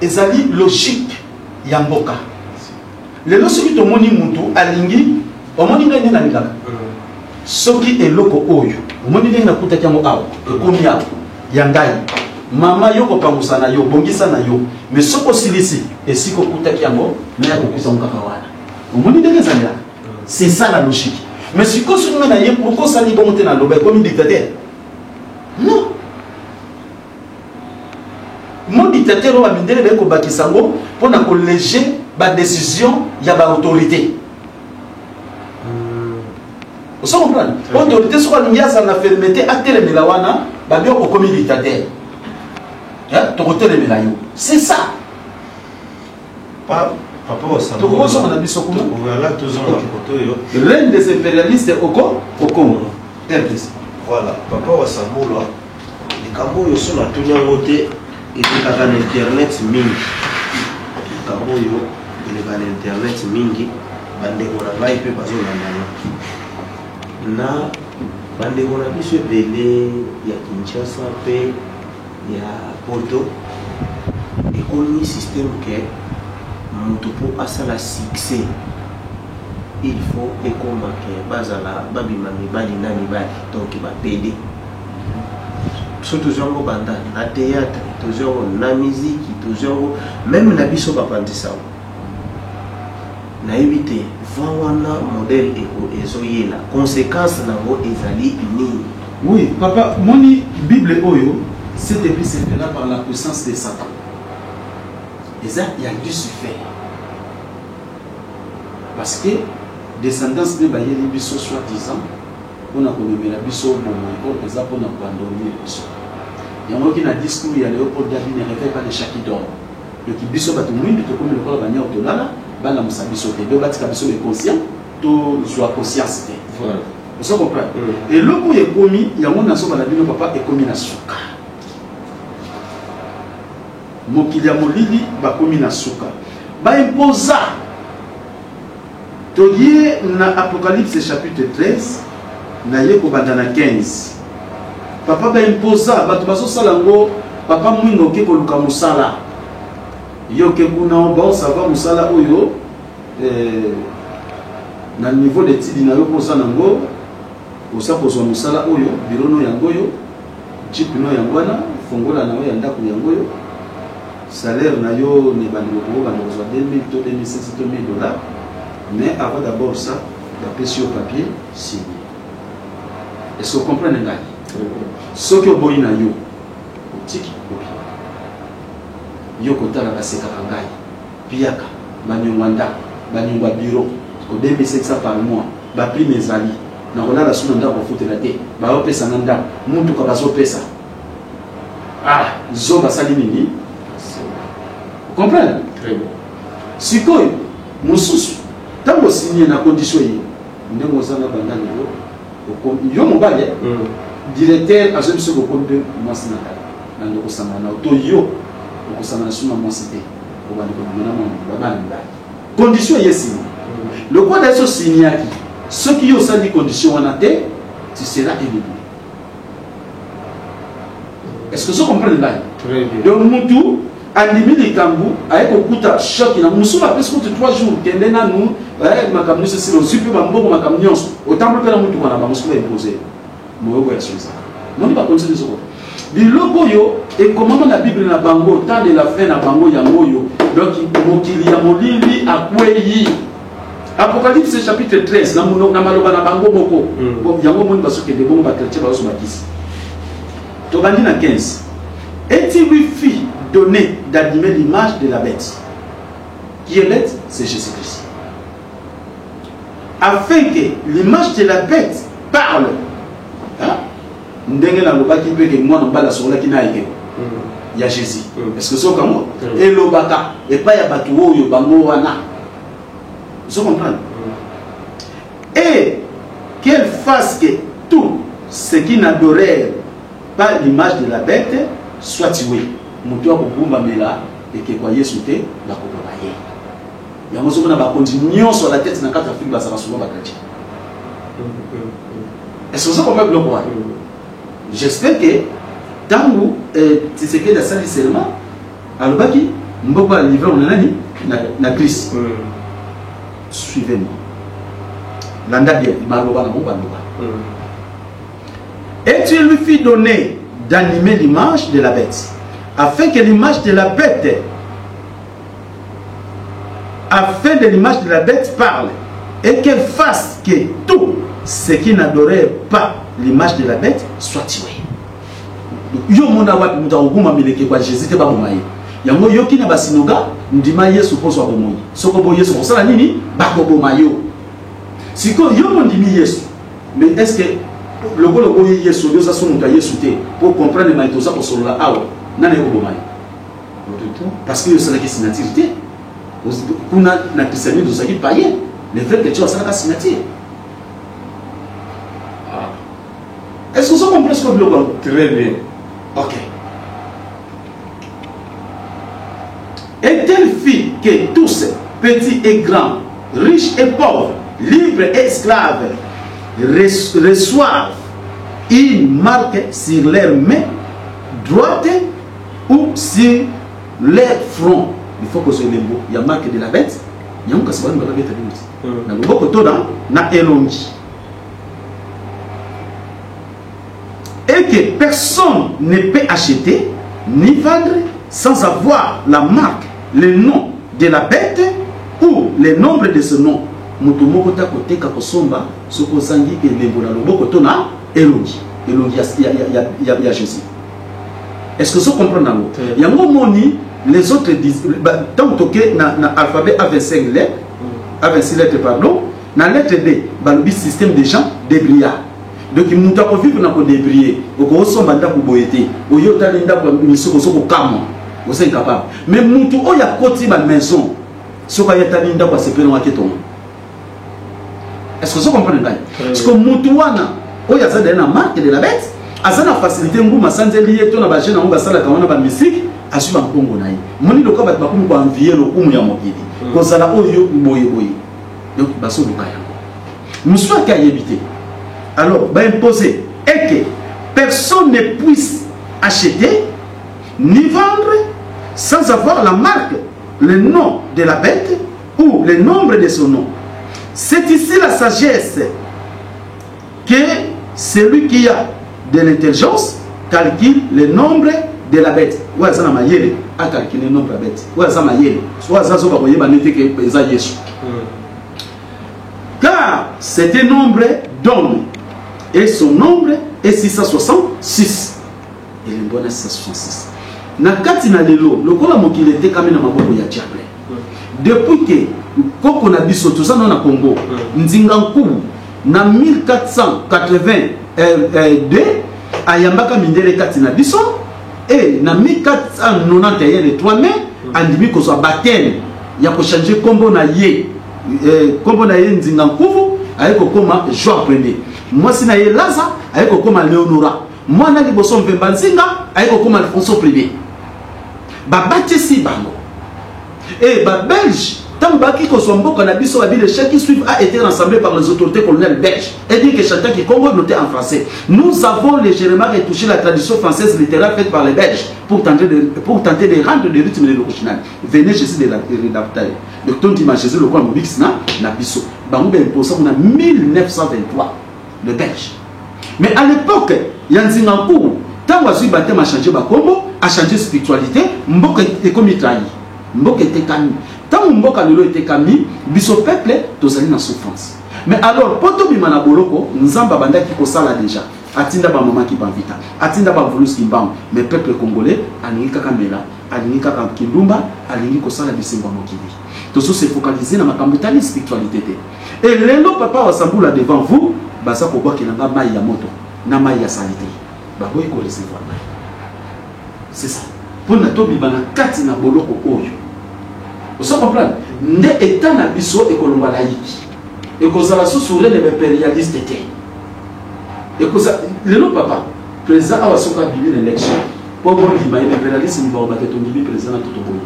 Speaker 5: ezali logique ya mboka. Lelo soki tomoni mutu alingi, omoni ngai nde nalingaka, soki eloko oyo omoni ndenge nakutaki yango awa, ekomi awa ya ngai. Mama yo kopangusa na yo, bongisa na yo, mais soki osilisi esika okutaki yango, naya kokuta yango kaka wana. Omoni ndenge ezalelaka? C'est ça la logique. Mais sikoyo soki nga na ye, pourquoi osali bongo te na loba ekomi dictateur? Non. Mo dictateur oyo ba mindele baye kobakisa yango mpo na koleger ba décision ya ba autorité. Ozo comprendre? Autorité soki alingi azala na fermeté atelemela wana, babi okomi dictateur. Hein? Tokotelemela yo. C'est ça.
Speaker 4: Pa, papa osanga.
Speaker 5: Tokozonga na biso kuna.
Speaker 4: Voilà, tozonga koto yo.
Speaker 5: Reine des impérialistes au Congo, au Congo. RDC.
Speaker 4: Voilà, papa Wasamulwa, likambo oyo so natuni yango te elekaka na internet mingi. Likambo oyo eleka na internet mingi, bandeko na ngai mpe bazolandana na bandeko na biso ebele ya Kinshasa mpe ya poto. Ekomi système ke moto mpo asala succès, il faut ekoma ke bazala babima mibali na mibali, donc bapede. So tozwi yango banda na théâtre, tozwi yango na miziki, tozwi yango même na biso bapanzisango. Nayebi te va wana modèle eko ezoyela conséquence nango ezali nini?
Speaker 5: Oui, papa, moni Bible oyo, cette église se fera par la puissance de Satan. Eza ya Lucifer. Parce que descendance nde bayeli biso soi-disant mpona komemela biso bomoi oyo eza mpona koendormir biso. Yango oyoki na discours ya Léopold Dabi, ne réveille pas les chats qui dorment. Donc biso bato mwindu tokomi lokola banyau tolala, balamusa biso te. Donc batika biso inconscient, tozwa conscience te.
Speaker 4: Voilà.
Speaker 5: Ozo comprendre? Eloko oyo ekomi yango nazobala bino papa, ekomi na suka. Mokili ya molili bakomi na suka. Baimposa. Toye na Apocalypse chapitre 13, na ye kobanda na 15. Papa baimposa, bato bazosala yango, papa mwinga oke koluka mosala. Yo oke kuna, bon, ça va mosala oyo, na niveau d'étude na yo mposa nango, osa kozwa mosala oyo, bureau no yango oyo, jeep no yango wana, fongola na yo ya ndako yango oyo, salaire na yo ne bandeko kobanda kozwa 2000 to 2500 to 1000 dollars. Mais avant d'abord ça, bapesi yo papier signé. Est-ce que vous comprenez ngai? Soki oboyi na yo, otiki obi. Yo kotala basekaka ngai, piaka, banyongwa ndako, banyongwa bureau, ko 2500 par mois, ba prime ezali, nakolala su na ndako kofutela te, baopesa nga ndako, mutuka bazopesa. Ah, zoba asali nini? Comprendre?
Speaker 4: Très bien.
Speaker 5: Sikoyo, mosusu, ntango osinye na condition ye, ndenge oza na banda na yo, yo mobali, directeur azwi biso bokomi mpe mwasi na ngai, na ndeko kosangana na yo, to yo okosangana su na mwasi te, obandi kobima na mwana mobali, bana mibali. Condition ye signe. Lokola yeso signaki, soki yo osali condition wana te, tu seras éliminé. Est-ce que vous comprenez ngai?
Speaker 4: Très bien.
Speaker 5: Donc mutu andimi likambo aye kokuta choc na mosusu apesi kutu 3 jours kende nanu, makambo nyonso esila, ozwi mpe bambongo makambo nyonso otamboli mpe na mutuka na bango soki baimpose moyoko ya soza moni bakonzi nyonso ko biloko oyo ekomama na Bible na bango temps de la fin na bango yango oyo. Donc mokili ya molili akwei. Apocalypse chapitre 13 na mono, na maloba na bango moko. Bon, yango moni bazokende bongo ba chrétien bazozwa bakisi. Tobandi na 15. Et il lui fit donner d'animer l'image de la bête. Qui est bête? C'est Jésus-Christ. Afin que l'image de la bête parle. Hein? Ndenge nalobaki mpe ke mwana mobali asololaki na ekeko ya Jésus. Est-ce que soka ngo? Elobaka epai ya bato oyo bango wana. Vous comprenez? Et qu'elle fasse que tout ce qui n'adorait pas l'image de la bête soit tué. Moto akogumbamela ekeko ya Yesu te, bakoboma ye. Yango ozomona bakonzi nyonso à la tête na kati ya Afrique bazalaka souvent ba chrétien. Est-ce que vous comprenez biloko wana? J'espère que ntango Tshisekedi asali serment, alobaki mboka livré na nani? Na Christ. Suivez-moi. Landa bien, maloba na bango baloba. Et tu lui fis donner d'animer l'image de la bête. Afin que l'image de la bête, afin de l'image de la bête parle, et qu'elle fasse que tout ce qui n'adorait pas l'image de la bête soit tué. Yo mona wapi moto akogumamela ekeko ya Jésus te baboma ye. Yango yoki na basinoga ndima Yesu mpo ozwa bomoi. Soki oboyi Yesu okosala nini? Bakoboma yo. Sikoyo yo mondimi Yesu, mais est ce que lokola oboyi Yesu obi oza so moto ya Yesu te mpo comprendre maye toza kosolola awa, nani ekoboma yo? Parce que yo osalaki signature te. Kuna na christianisme tozalaki païen, les vrais chrétiens basalaka signature. Ah. Est-ce que vous comprenez ce que biloko yango?
Speaker 4: Très bien.
Speaker 5: Ok. Et telle fille que tous, petits et grands, riches et pauvres, libres et esclaves, reçoivent une marque sur leur main droite ou sur leur front. Il faut que ce elembo ya marque de la bête, yango kasi bana babeta bino ti. Na loboko to na na elongi. Et que personne ne peut acheter ni vendre sans avoir la marque, le nom de la bête ou le nombre de ce nom. Moto moko ta koteka kosomba soki ozangi elembo na loboko to na elongi, elongi ya, ya, ya, ya, ya Jésus. Est-ce que vous comprenez yango? Yango moni les autres disent tant toke na, na alphabet A25 lettres, A26 lettres pardon, na lettre D balobi système de gens débrouillards. Donc moto akovivre na kodébrouiller, okosomba ndako boye te, oyo otali ndako ya misoko ozo kokamwa, oza incapable. Mais moto oyo akoti ba maison, soki aye atali ndako asepeli yango aketonga. Est-ce que vous comprenez ngai? Parce que moto wana oyo aza deja na marque de la bête, aza na facilité nguma asanzeli ye to na ba jeune yango basalaka wana ba mystique, azwi ba mbongo na ye. Moni lokola bato bakomi koenvier lokumu ya mokili, kozala oyo boye boye. Donc bazoluka yango. Mosusu ake ayebi te. Alors ba imposer et que personne ne puisse acheter ni vendre sans avoir la marque, le nom de la bête ou le nombre de son nom. C'est ici la sagesse que celui qui a de l'intelligence calcule le nombre de la bête. Oyo aza na mayele a calculer nombre ya bête. Oyo aza mayele, oyo aza zoba koyeba nete ke eza Yesu. Car c'est un nombre d'hommes et son nombre est 666. Elembo wana 666. Na kati na lelo lokola mokili etekami na maboko ya diable. Depuis que koko na biso toza na Congo, Nzinga Nkuwu na 1482 ayambaka mindele kati na biso et na 1491 le 3 mai andimi kozwa baptême ya kochanger kombo na ye, kombo na ye Nzinga Nkuwu aye kokoma Jean Premier, mwasi na ye Laza aye kokoma Leonora, mwana liboso Mvemba Nzinga aye kokoma Alfonso Premier. Babatisi bango et ba Belge ntango baki kozwa mboka na biso babi les chefs qui suivent a été rassemblés par les autorités coloniales belges et dit que Chantal Kikongo noté en français. Nous avons légèrement retouché la tradition française littéraire faite par les Belges pour tenter de rendre le rythme de l'original. Venez Jésus de la rédacteur. Donc tondima Jésus le roi mobix na na biso. Bango ba imposé en 1923 le Belge. Mais à l'époque ya Nzinga Nkuwu ntango azwi baptême a changer bakombo, a changer spiritualité, mboka ekomi trahi, mboka etekami. Ntango mboka lelo etekami, biso peuple tozali na souffrance. Mais alors po tobima na boloko, Nzambe abandaki kosala déjà, atinda ba mama Kibamvita, atinda ba Mvuluzi Kimbangu, mais peuple congolais alingi kaka mela, alingi kaka kindumba, alingi kosala bisengo ya mokili. Tozo se focaliser na makambo etali spiritualité te. Et lelo papa wa Sambula devant vous, baza kobwakela nga mai ya moto na mai ya salite, baboyi ko recevoir ngai. C'est ça. Mpona tobima na kati na boloko oyo, ozo comprendre nde état na biso ekolongwa laïque, ekozala susu rene impérialiste te. Ekoza lelo papa président awa soki abimi na élection mpo bondima ye impérialiste mibao bake tondimi président na totoboyi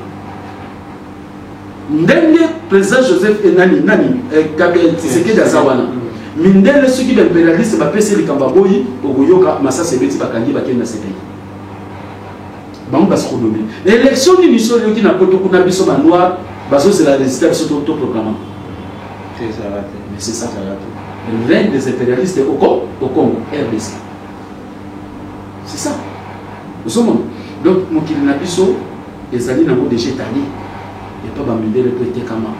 Speaker 5: ndenge président Joseph nani nani Tshisekedi aza wana. Mindele soki baimpérialiste bapesi likambo aboyi, okoyoka masasi ebeti, bakangi, bakende na CPI, bango basi konommer élection nini. So oyoki na poto kuna biso banoir bazozela résultat, biso to proclama. Mais c'est ça, règne des impérialistes au Congo, RDC, c'est ça. Ozomona Donc mokili na biso ezali nango deja etali epa bamindele mpo etekama.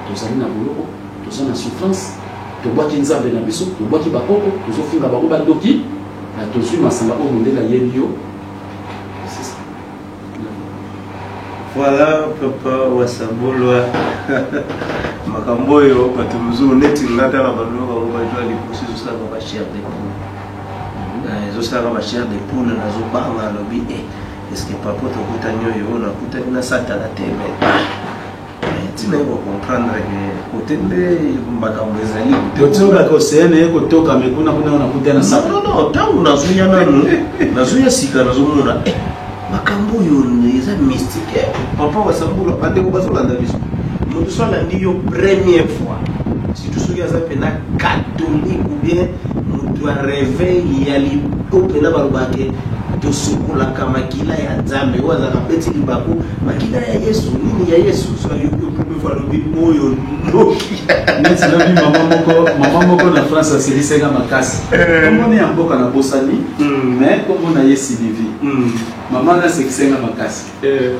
Speaker 5: Tozali na boloko, toza na souffrance, tobwaki Nzambe na biso, tobwaki bakoko, tozofinga bango bandoki, na tozwi masanga oyo mondele ayebi yo. C'est ça.
Speaker 4: Voilà, papa Wasabolwa. Makambo oyo bato mosusu neti nga tala baloko yango bazwa liboso, ezosalaka ba chair de poule. Ezosalaka ba chair de poule, nazobanga, alobi e est-ce papa tokutani oyo nakutani na Satana te? Mais ntina ye kocomprendre ke kote nde makambo ezali.
Speaker 5: Totongaka océan ye kotoka, me kuna kuna nakutana na Satana.
Speaker 4: Non, non, ntango nazoya nanu, nazoya sika, nazomona makambo oyo eza mystique. Papa Wasambula, bandeko bazolanda biso, moto so alandi yo première fois, surtout soki aza mpena catholique ou bien moto ya réveil ya oyo mpena balobaka tosokolaka makila ya Nzambe, oyo azalaka beti libaku, makila ya Yesu, nini ya Yesu, so ayoki yo première fois, alobi oyo ndoki.
Speaker 5: Neti lobi mama moko na France aselisaka makasi. Kombo ya mboka na bosani, mais kombo na ye Sylvie. Mama na asekisenga makasi.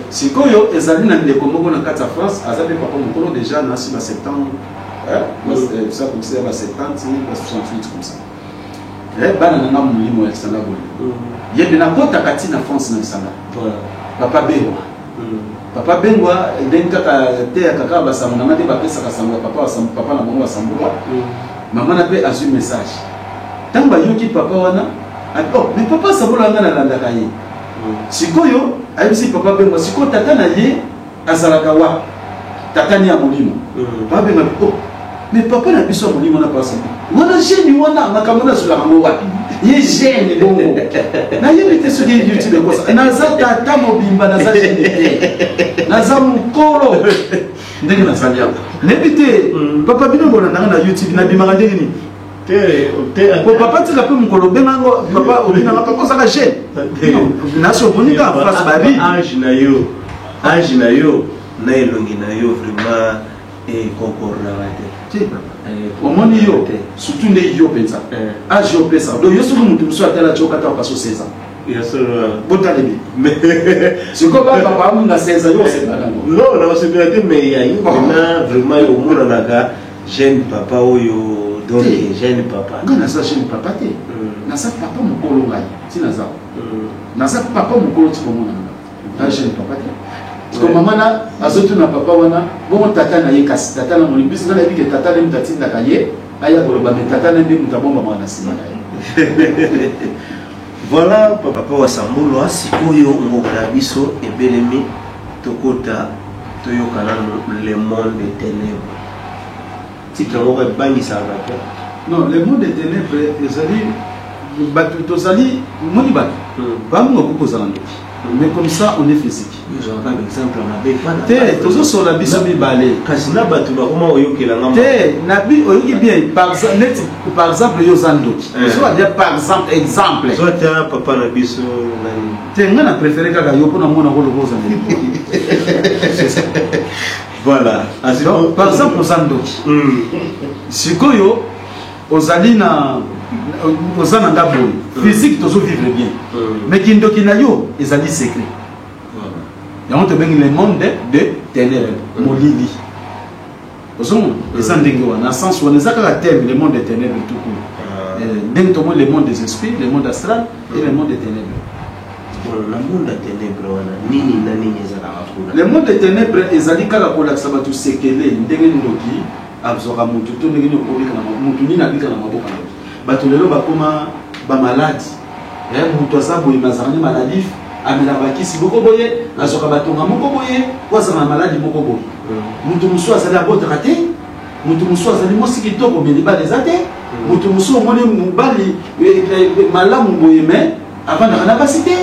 Speaker 5: Sikoyo ezali na ndeko moko na kati ya France, aza mpe papa mokolo déjà, na si ba 70, ça comme ça, ba 70, ba 68 comme ça. Bana na nga molimo ya lisanga boye, ye mpe nakotaka ti na France na lisanga. Papa Bengwa, papa Bengwa, ndenge kaka teyaka kaka basango na nga nde bapesaka sango ya papa, papa na bango Basambulwa. Mama na mpe azwi message. Ntango bayoki papa wana, oh, mais papa Asambola nga nalandaka ye. Sikoyo ayebisi papa Bengwa, sikoyo tata na ye azalaka wapi, tata ni ya molimo? Papa Bengwa, oh, mais papa na biso ya molimo na pasa wana, jeune wana, makambo nazolaka yango wapi? Ye jeune bongo, nayebi te soki YouTube ekosa. Naza tata mobimba, naza jeune te, naza mokolo. Ndenge nazali awa, nayebi te. Papa, bino bolandanga na YouTube, nabimaka ndenge nini? Po papa tika mpe mokolo obengango papa, obinanga papa, ozaka jeune, nasi omoni kaka face bari.
Speaker 4: Age na yo, age na yo na elongi na yo vraiment ekoncordaka te.
Speaker 5: Te papa, omoni yo surtout nde yo mpenza, age yo opesaka, donc yo soki motu mosusu atala ti okata okaso 16 ans.
Speaker 4: Ya solo.
Speaker 5: Botalebi sikoyo bapapa amunga 16 ans, yo osepela nango?
Speaker 4: Non, nakosepela te, mais ya yo mpena vraiment omonanaka jeune papa oyo, donc jeune papa.
Speaker 5: Ngai naza jeune papa te, naza papa mokolo. Ngai ti naza, naza papa mokolo ti komona nga na jeune papa te. Siko mama na azotuna papa wana bongo tata na ye, kasi tata na molimo, biso nga nayebi ke tata nde moto atindaka ye aya koloba, me tata na nde moto abombamaka na nsima na ye.
Speaker 4: Voilà, papa Wasambulwa, sikoyo ngonga na biso ebelemi, tokota toyoka nanu Le monde de ténèbres. Titre moko ebangisaka bato.
Speaker 5: Non, Le monde de ténèbres ezali bato tozali, omoni bato bamunga koki kozala ndoki, mais comme ça on est physique.
Speaker 4: Ozalaka exemple ya mabe.
Speaker 5: Te, tozosola biso mibale.
Speaker 4: Kasi na bato bakoma oyokelanga.
Speaker 5: Te, nabi oyoki bien. Par neti par exemple yo oza ndoki, ozoba par exemple, exemple.
Speaker 4: Zwa ta papa na biso nani.
Speaker 5: Te, ngai na préféré kaka yo mpona mona koloba oza ndoki.
Speaker 4: Voilà.
Speaker 5: Donc par exemple oza ndoki, sikoyo ozali na, oza na nga boye physique, tozovivre bien, mais kindoki na yo ezali secret. Yango tobengi le monde de ténèbres, molili. Ozomona eza ndenge wana, na sens wana eza kaka thème, le monde de ténèbres tout court. Ndenge tomoni le monde des esprits, le monde astral et le monde des ténèbres.
Speaker 4: Na monde ya ténèbre wana, nini na nini ezalaka kuna?
Speaker 5: Le monde des ténèbres ezali kaka kolakisa bato sekele ndenge ndoki azwaka motu, to ndenge nini okobika na motu, nini abika na maboko ya ndoki. Bato lelo bakoma bamaladi. Moto aza boye, me azalaka nde maladif, amelaka bakisi moko boye, azwaka batonga moko boye po azala na maladi moko boye. Moto mosusu azali abotaka te, moto mosusu azali mwasi kitoko me libala eza te, moto mosusu omoni mobali malamu boye me avandaka na basi te.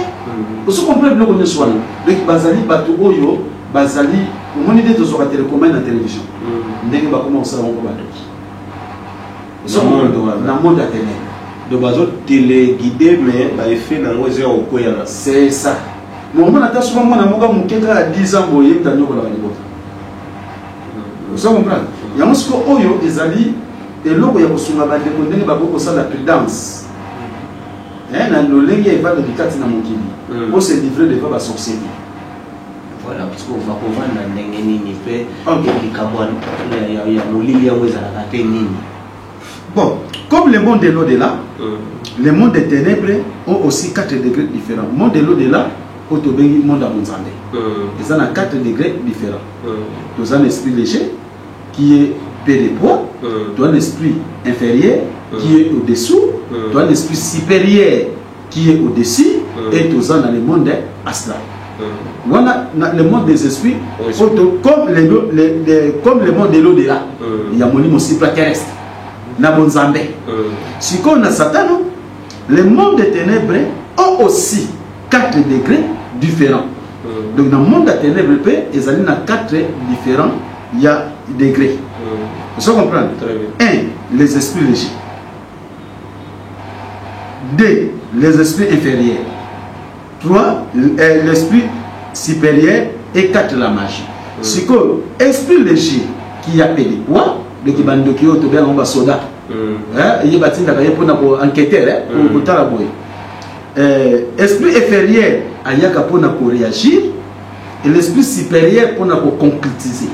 Speaker 5: Ozo comprendre biloko nyonso wana? Donc bazali bato oyo bazali, omoni nde tozwaka télécommande na télévision, ndenge bakoma kosala moko bandoki na monde ya ténèbre.
Speaker 4: Donc bazotéléguide, mais baeffet nango eza ya kokweyana.
Speaker 5: C'est ça. Momona ata soki mwana moko moke kaka 10 ans boye, mutu anyokolaka libota. Ozo comprendre yango? Siko oyo ezali eloko ya kosunga bandeko ndenge bakoki kosala prudence. Na lolenge evandeli kati na mokili, po se livrer devant ba sorciers te.
Speaker 4: Voilà, parce que bakovanda ndenge nini mpe likambo ya molili yango ezalaka mpe nini?
Speaker 5: Bon, comme le monde de l'au-delà, le monde des ténèbres ont aussi quatre degrés différents. Monde de l'au-delà oyo tobengi monde ya bonzambe eza na quatre degrés différents. Toza na esprit léger qui est peu de poids, toza na esprit inférieur qui est au-dessous, toza na esprit supérieur qui est au-dessus, et toza na le monde astral. Wana na le monde des esprits, oyo comme le monde de l'au-delà ya molimo supra terrestre na bonzambe. Sikoyo na Satano, le monde des ténèbres ont aussi quatre degrés différents. Donc na monde ya ténèbres mpe ezali na quatre différents ya degrés. Ozo comprendre?
Speaker 4: Très bien.
Speaker 5: Un, les esprits légers. Deux, les esprits inférieurs. Trois, l'esprit supérieur. Et quatre, la magie. Sikoyo esprit léger qui a peu de poids, donc bandoki oyo tobenga yango basoda, ye batindaka ye mpona koenquêter, kotala boye. Esprit inférieur ayaka mpona koréagir et l'esprit supérieur mpona koconcrétiser.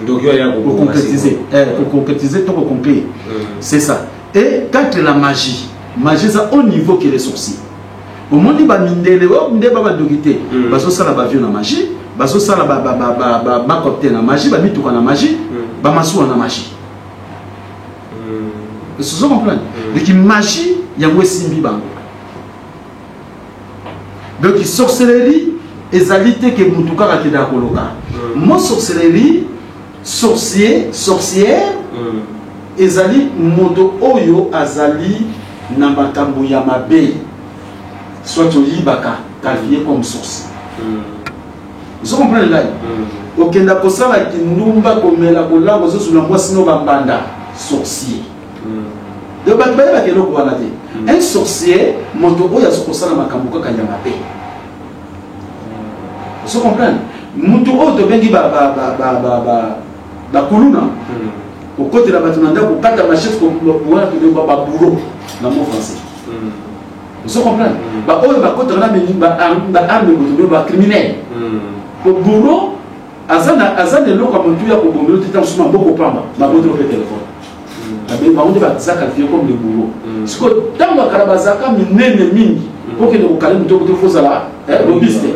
Speaker 4: Ndoki oyo aya
Speaker 5: koconcrétiser, koconcrétiser to koconclure, c'est ça. Et quatre, la magie. Magie eza au niveau que les sorciers. Omoni bamindele oyo nde babandoki te, bazosala baavion na magie, bazosala bacocktail na magie, bamituka na magie, bamasuwa na magie. Ozo comprendre? Donc magie yango esimbi bango. Donc sorcellerie ezali te ke mutu kaka akendaka koloka. Mo sorcellerie, sorcier, sorcière, ezali moto oyo azali na makambo ya mabe, soit oyibaka, qualifié comme sorcier. Ozo comprendre ngai? Okenda kosala kindumba, komela, kolanga, ozozula mwasi no bambanda, sorcier. Donc bato bayebaka eloko wana te. Un sorcier, moto oyo aza kosala makambo kaka ya mabe. Ozo comprendre? Moto oyo tobengi bakuluna, kokotela bato na ndako, kokata machette, wana tobengi babourreau na mot français. Ozo comprendre? Baoyo bakotaka na baarme, boto tobengi bacriminel. Po bourreau aza na eloko ya motu ya kobomela te, ntango mosusu maboko pamba, mabotolo mpe telefone. Bango nde baza qualifié comme le bourreau. Sikoyo ntango ya kala bazalaka minene mingi, okende kokale moto okote, fozala robuste.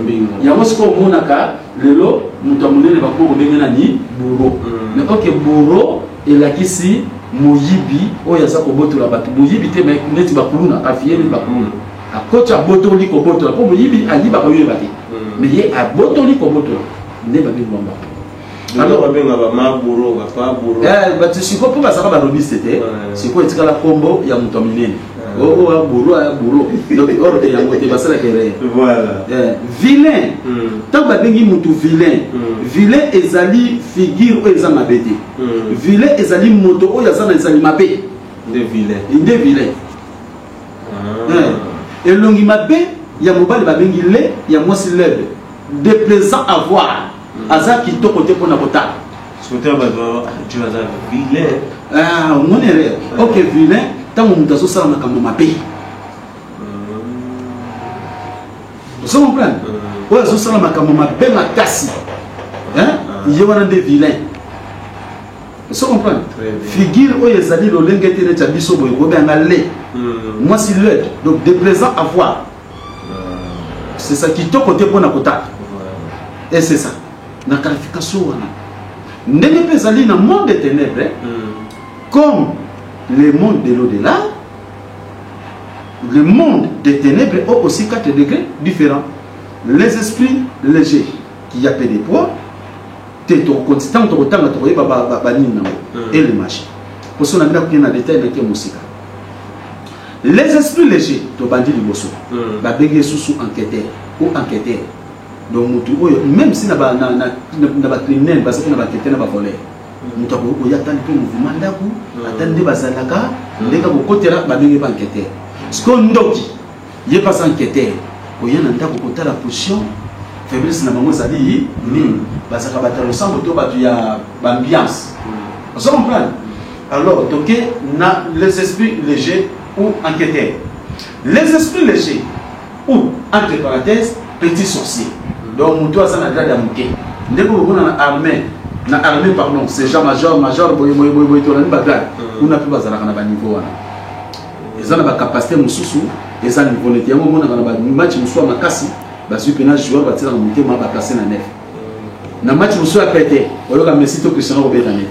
Speaker 5: Yango sikoyo omonaka lelo moto ya monene bakoma kobenge nani? Bourreau. Mais ok, bourreau elakisi moyibi oyo aza kobotola bato. Moyibi te, mais neti bakuluna, qualifié neti bakuluna, akoti, abotoli, kobotola. Mpo moyibi ayibaka, oyeba te, mais ye abotoli, kobotola nde babengi bango.
Speaker 4: Alors babenga bama bourreau, bapa bourreau.
Speaker 5: Bato sikoyo mpo bazalaka barobiste te. Sikoyo etikala nkombo ya moto ya minene, oyo bourreau, aya bourreau. Donc or te, yango te basalaka erreur. Vilain, ntango babengi motu vilain, vilain ezali figure oyo eza mabe te. Vilain ezali moto oyo aza na ezali mabe.
Speaker 4: Nde vilain.
Speaker 5: Nde vilain. Elongi mabe ya mobali babengi laid, ya mwasi laide, déplaisant à voir, aza kitoko te mpona kotala.
Speaker 4: Surtout bato aza vilain.
Speaker 5: Omoni erreur? Ok, vilain, ntango moto azosala makambo mabe. Ozo comprendre? Oyo azosala makambo mabe makasi, ye wana nde vilain. Ozo comprendre? Figure oyo ezali lolenge te neti ya biso boye, kobenga laid, mwasi laide, donc déplaisant à voir, c'est ça, kitoko te mpona kotala. Et c'est ça na qualification wana. Ndenge mpe ezali na monde des ténèbres, comme le monde de l'au-delà, le monde des ténèbres ont aussi quatre degrés différents. Les esprits légers qui a peu de poids te, ntango tokotanga tokoyeba banini nango. Et le magie, poso na bino akokende na détail nake mosika. Les esprits légers, tobandi liboso, babengi lisusu enquêteur ou enquêteur. Donc motu oyo, même si na bacriminel baza mpe na baenquêteur, na bavoleur, moto akoki koya, atali mpe mouvement ndako, ata nde bazalaka ndenge kokotela, babengi mpe enquêteur. Sikoyo ndoki ye mpe aza enquêteur, koya na ndako kotala position faiblesse na bango ezali nini. Bazalaka bato ya losambo to bato ya baambiance. Ozo comprendre? Alors toke na les esprits légers ou enquêteurs. Les esprits légers ou, entre parenthèses, petit sorcier, donc moto aza na grade ya moke, ndenge bomona na armée, na armée pardon, sergent, major, major, boye boye boye boye, tolandi bagrade kuna mpe bazalaka na baniveau wana. Eza na bacapacité mosusu, eza niveau neti yango omonaka na bamatch mosusu ya makasi, bazwi mpena joueur, batielaka motema, baplace na nef. Na match mosusu ya pete, oyoka Messi to Cristiano kobeta neti.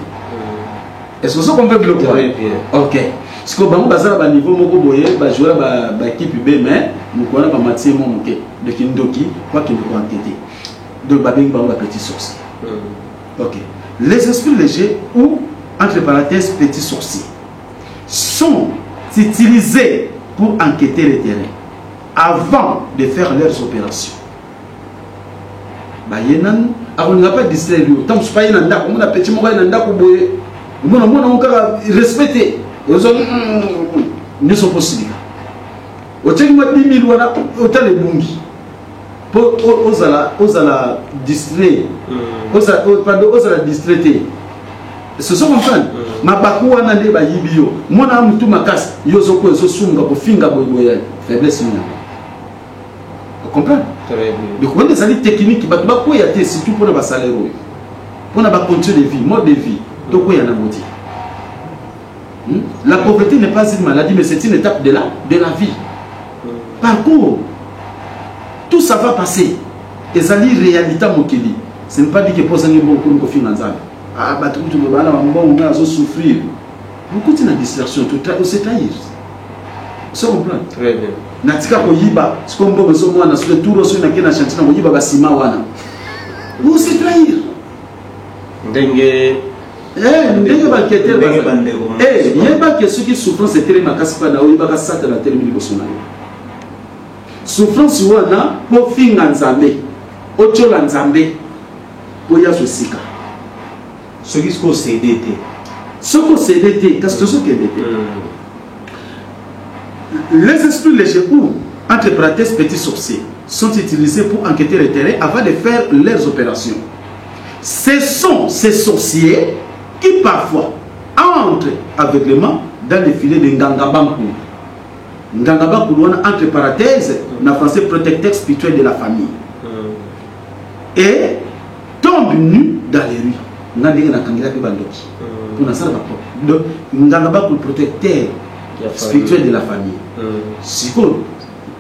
Speaker 5: Est-ce que ozo comprendre biloko wana?
Speaker 4: Très bien.
Speaker 5: Ok, sikoyo bango baza na baniveau moko boye, bajoueur baéquipe B, mais moko wana bamatie mo moke de kindoki po akende koenquêter. Donc babengi bango bapetit sorcier. Ok, les esprits légers ou, entre parenthèses, petits sorciers sont utilisés pour enquêter le terrain avant de faire leurs opérations. Baye nanu, akolinga mpe distraire yo. Ntango mosusu aye na ndako, omona petit moko aye na ndako boye, omona mwana ngo kaka respect te, ozo nyonso mpo silika, otiaki mwa 10 000 wana, otala ebungi mpo ozala distrait, pardon, ozala distrait te. Soso comprendre mabaku wana nde bayibi yo. Mwana ya motu makasi, yo ozokoya, ozosunga kofinga boyeboye, faiblesse nini yango? Comprendre?
Speaker 4: Très bien.
Speaker 5: Donc wana ezali technique bato bakweya te, surtout mpona basalaire oyo, mpona bacondition de vie, mode de vie, tokweya nango te. La pauvreté n'est pas une maladie, mais c'est une étape de la vie, parcours, tout ça va passer. Ezali réalité ya mokili. Ce n'est pas dit que mpo ozangi mbongo komi kofinga Nzambe. Ah, bato kutu bana bambongo, ngai azosouffrir. Okoti na distraction, ose trahir. So comprendre?
Speaker 4: Très bien.
Speaker 5: Natika koyiba, siko mbongo ezomwana, soki tour soki nake na chantier na koyiba basima wana, ose trahir.
Speaker 4: Ndenge
Speaker 5: Eh, ndenge baketere.
Speaker 4: Ndenge bandeko
Speaker 5: Eh, yebake soki souffrance etelemi makasi mpa na yo, oyebaka Satana atelemi liboso na yo. Souffrance wana mpo finga Nzambe, otyola Nzambe mpo yazwa esika.
Speaker 4: Soki sikoyo océder te?
Speaker 5: Soki océder te, kasi tozokende te. Les esprits légers ou, entre parenthèses, petits sorciers, sont utilisés pour enquêter le terrain avant de faire leurs opérations. Ce sont ces sorciers qui parfois entrent aveuglément dans les filets de Ngangabankulu. Ngangabankulu wana, entre parenthèses, na français, protecteur spirituel de la famille. Et tombent nus dans les rues. Nga ndenge nakangelaki bandoki mpo nasala ba Ngangabankulu, protecteur
Speaker 4: Ya famille.
Speaker 5: spirituel de la famille. Sikoyo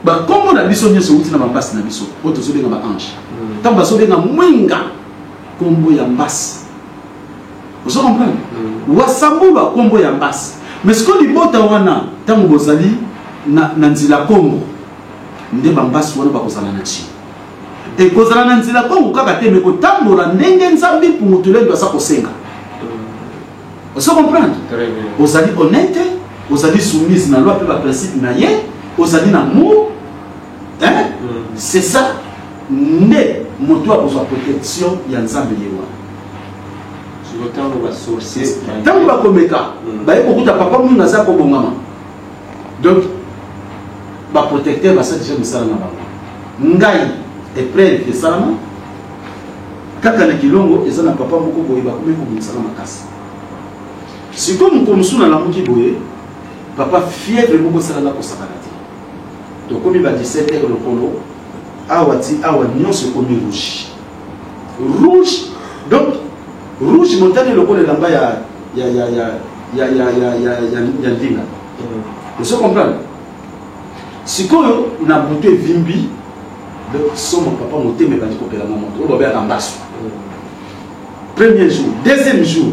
Speaker 5: bakombo na biso nyonso euti na bambasi na biso oyo tozobenga baange. Ntango bazobenga Mwinga, kombo ya mbasi, ozo comprendre? Wasambulwa, kombo ya mbasi. Mais sikoyo libota wana, ntango bozali na nzela Kongo, nde bambasi wana bakozala na ntina. Ekozala na nzela Kongo kaka te, me kotambola ndenge Nzambe Mpungu Tulendo aza kosenga. Ozo comprendre?
Speaker 4: Très bien.
Speaker 5: Ozali honnête, ozali soumise na loi mpe baprincipe na ye, ozali na amour, hein? C'est ça nde moto akozwa protection ya Nzambe, ye wana.
Speaker 4: Sikoyo ntango basorcier
Speaker 5: Ntango bakomeka, baye kokuta papa Mwinga aza kobongama, donc baprotecteur basali déjà misala na bango. Ngai épreuve esalama kaka na Kilongo, eza na papa moko boye, bakomi kobongisaka makasi. Sikoyo mokolo mosusu nalamuki boye, papa, fièvre moko esalanga kosakana te. Tokomi ba 17 heures, lokolo awa ti awa nyonso ekomi rouge, rouge, donc rouge motane lokola elamba ya ndinga. Ozo comprendre? Sikoyo na butu evimbi, donc somo papa, motema ebandi kopelama moto oyo babeyaka mbasu. Premier jour, deuxième jour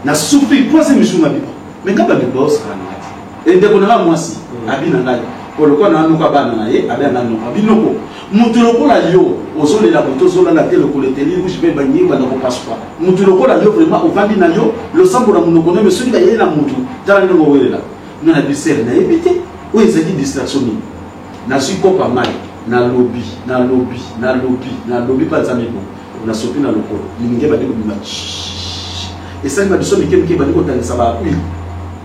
Speaker 5: na souffrir, troisième jour nabi, mais nga bandeko baosaka na nga te. Ndeko na nga mwasi abi na ngai, po lokola na noka bana na ye, abi anga noko, abi noko, moto lokola yo ozolela moto, ozolala te, lokolo eteli rouge mpe bangi banda kopasuka. Moto lokola yo vraiment, ovandi na yo, losambo na monoko neme, soki bayei na motu, tala ndenge owelela nga. Na bisere nayebi te oyo ezalaki distraction nini. Nazwi kopa mai, nalobi, nalobi, nalobi, nalobi mpa Nzambe bo nasopi na lokolo, mininge ebandi kobima, esali babiso mike mike, ebandi kotangisa ba huile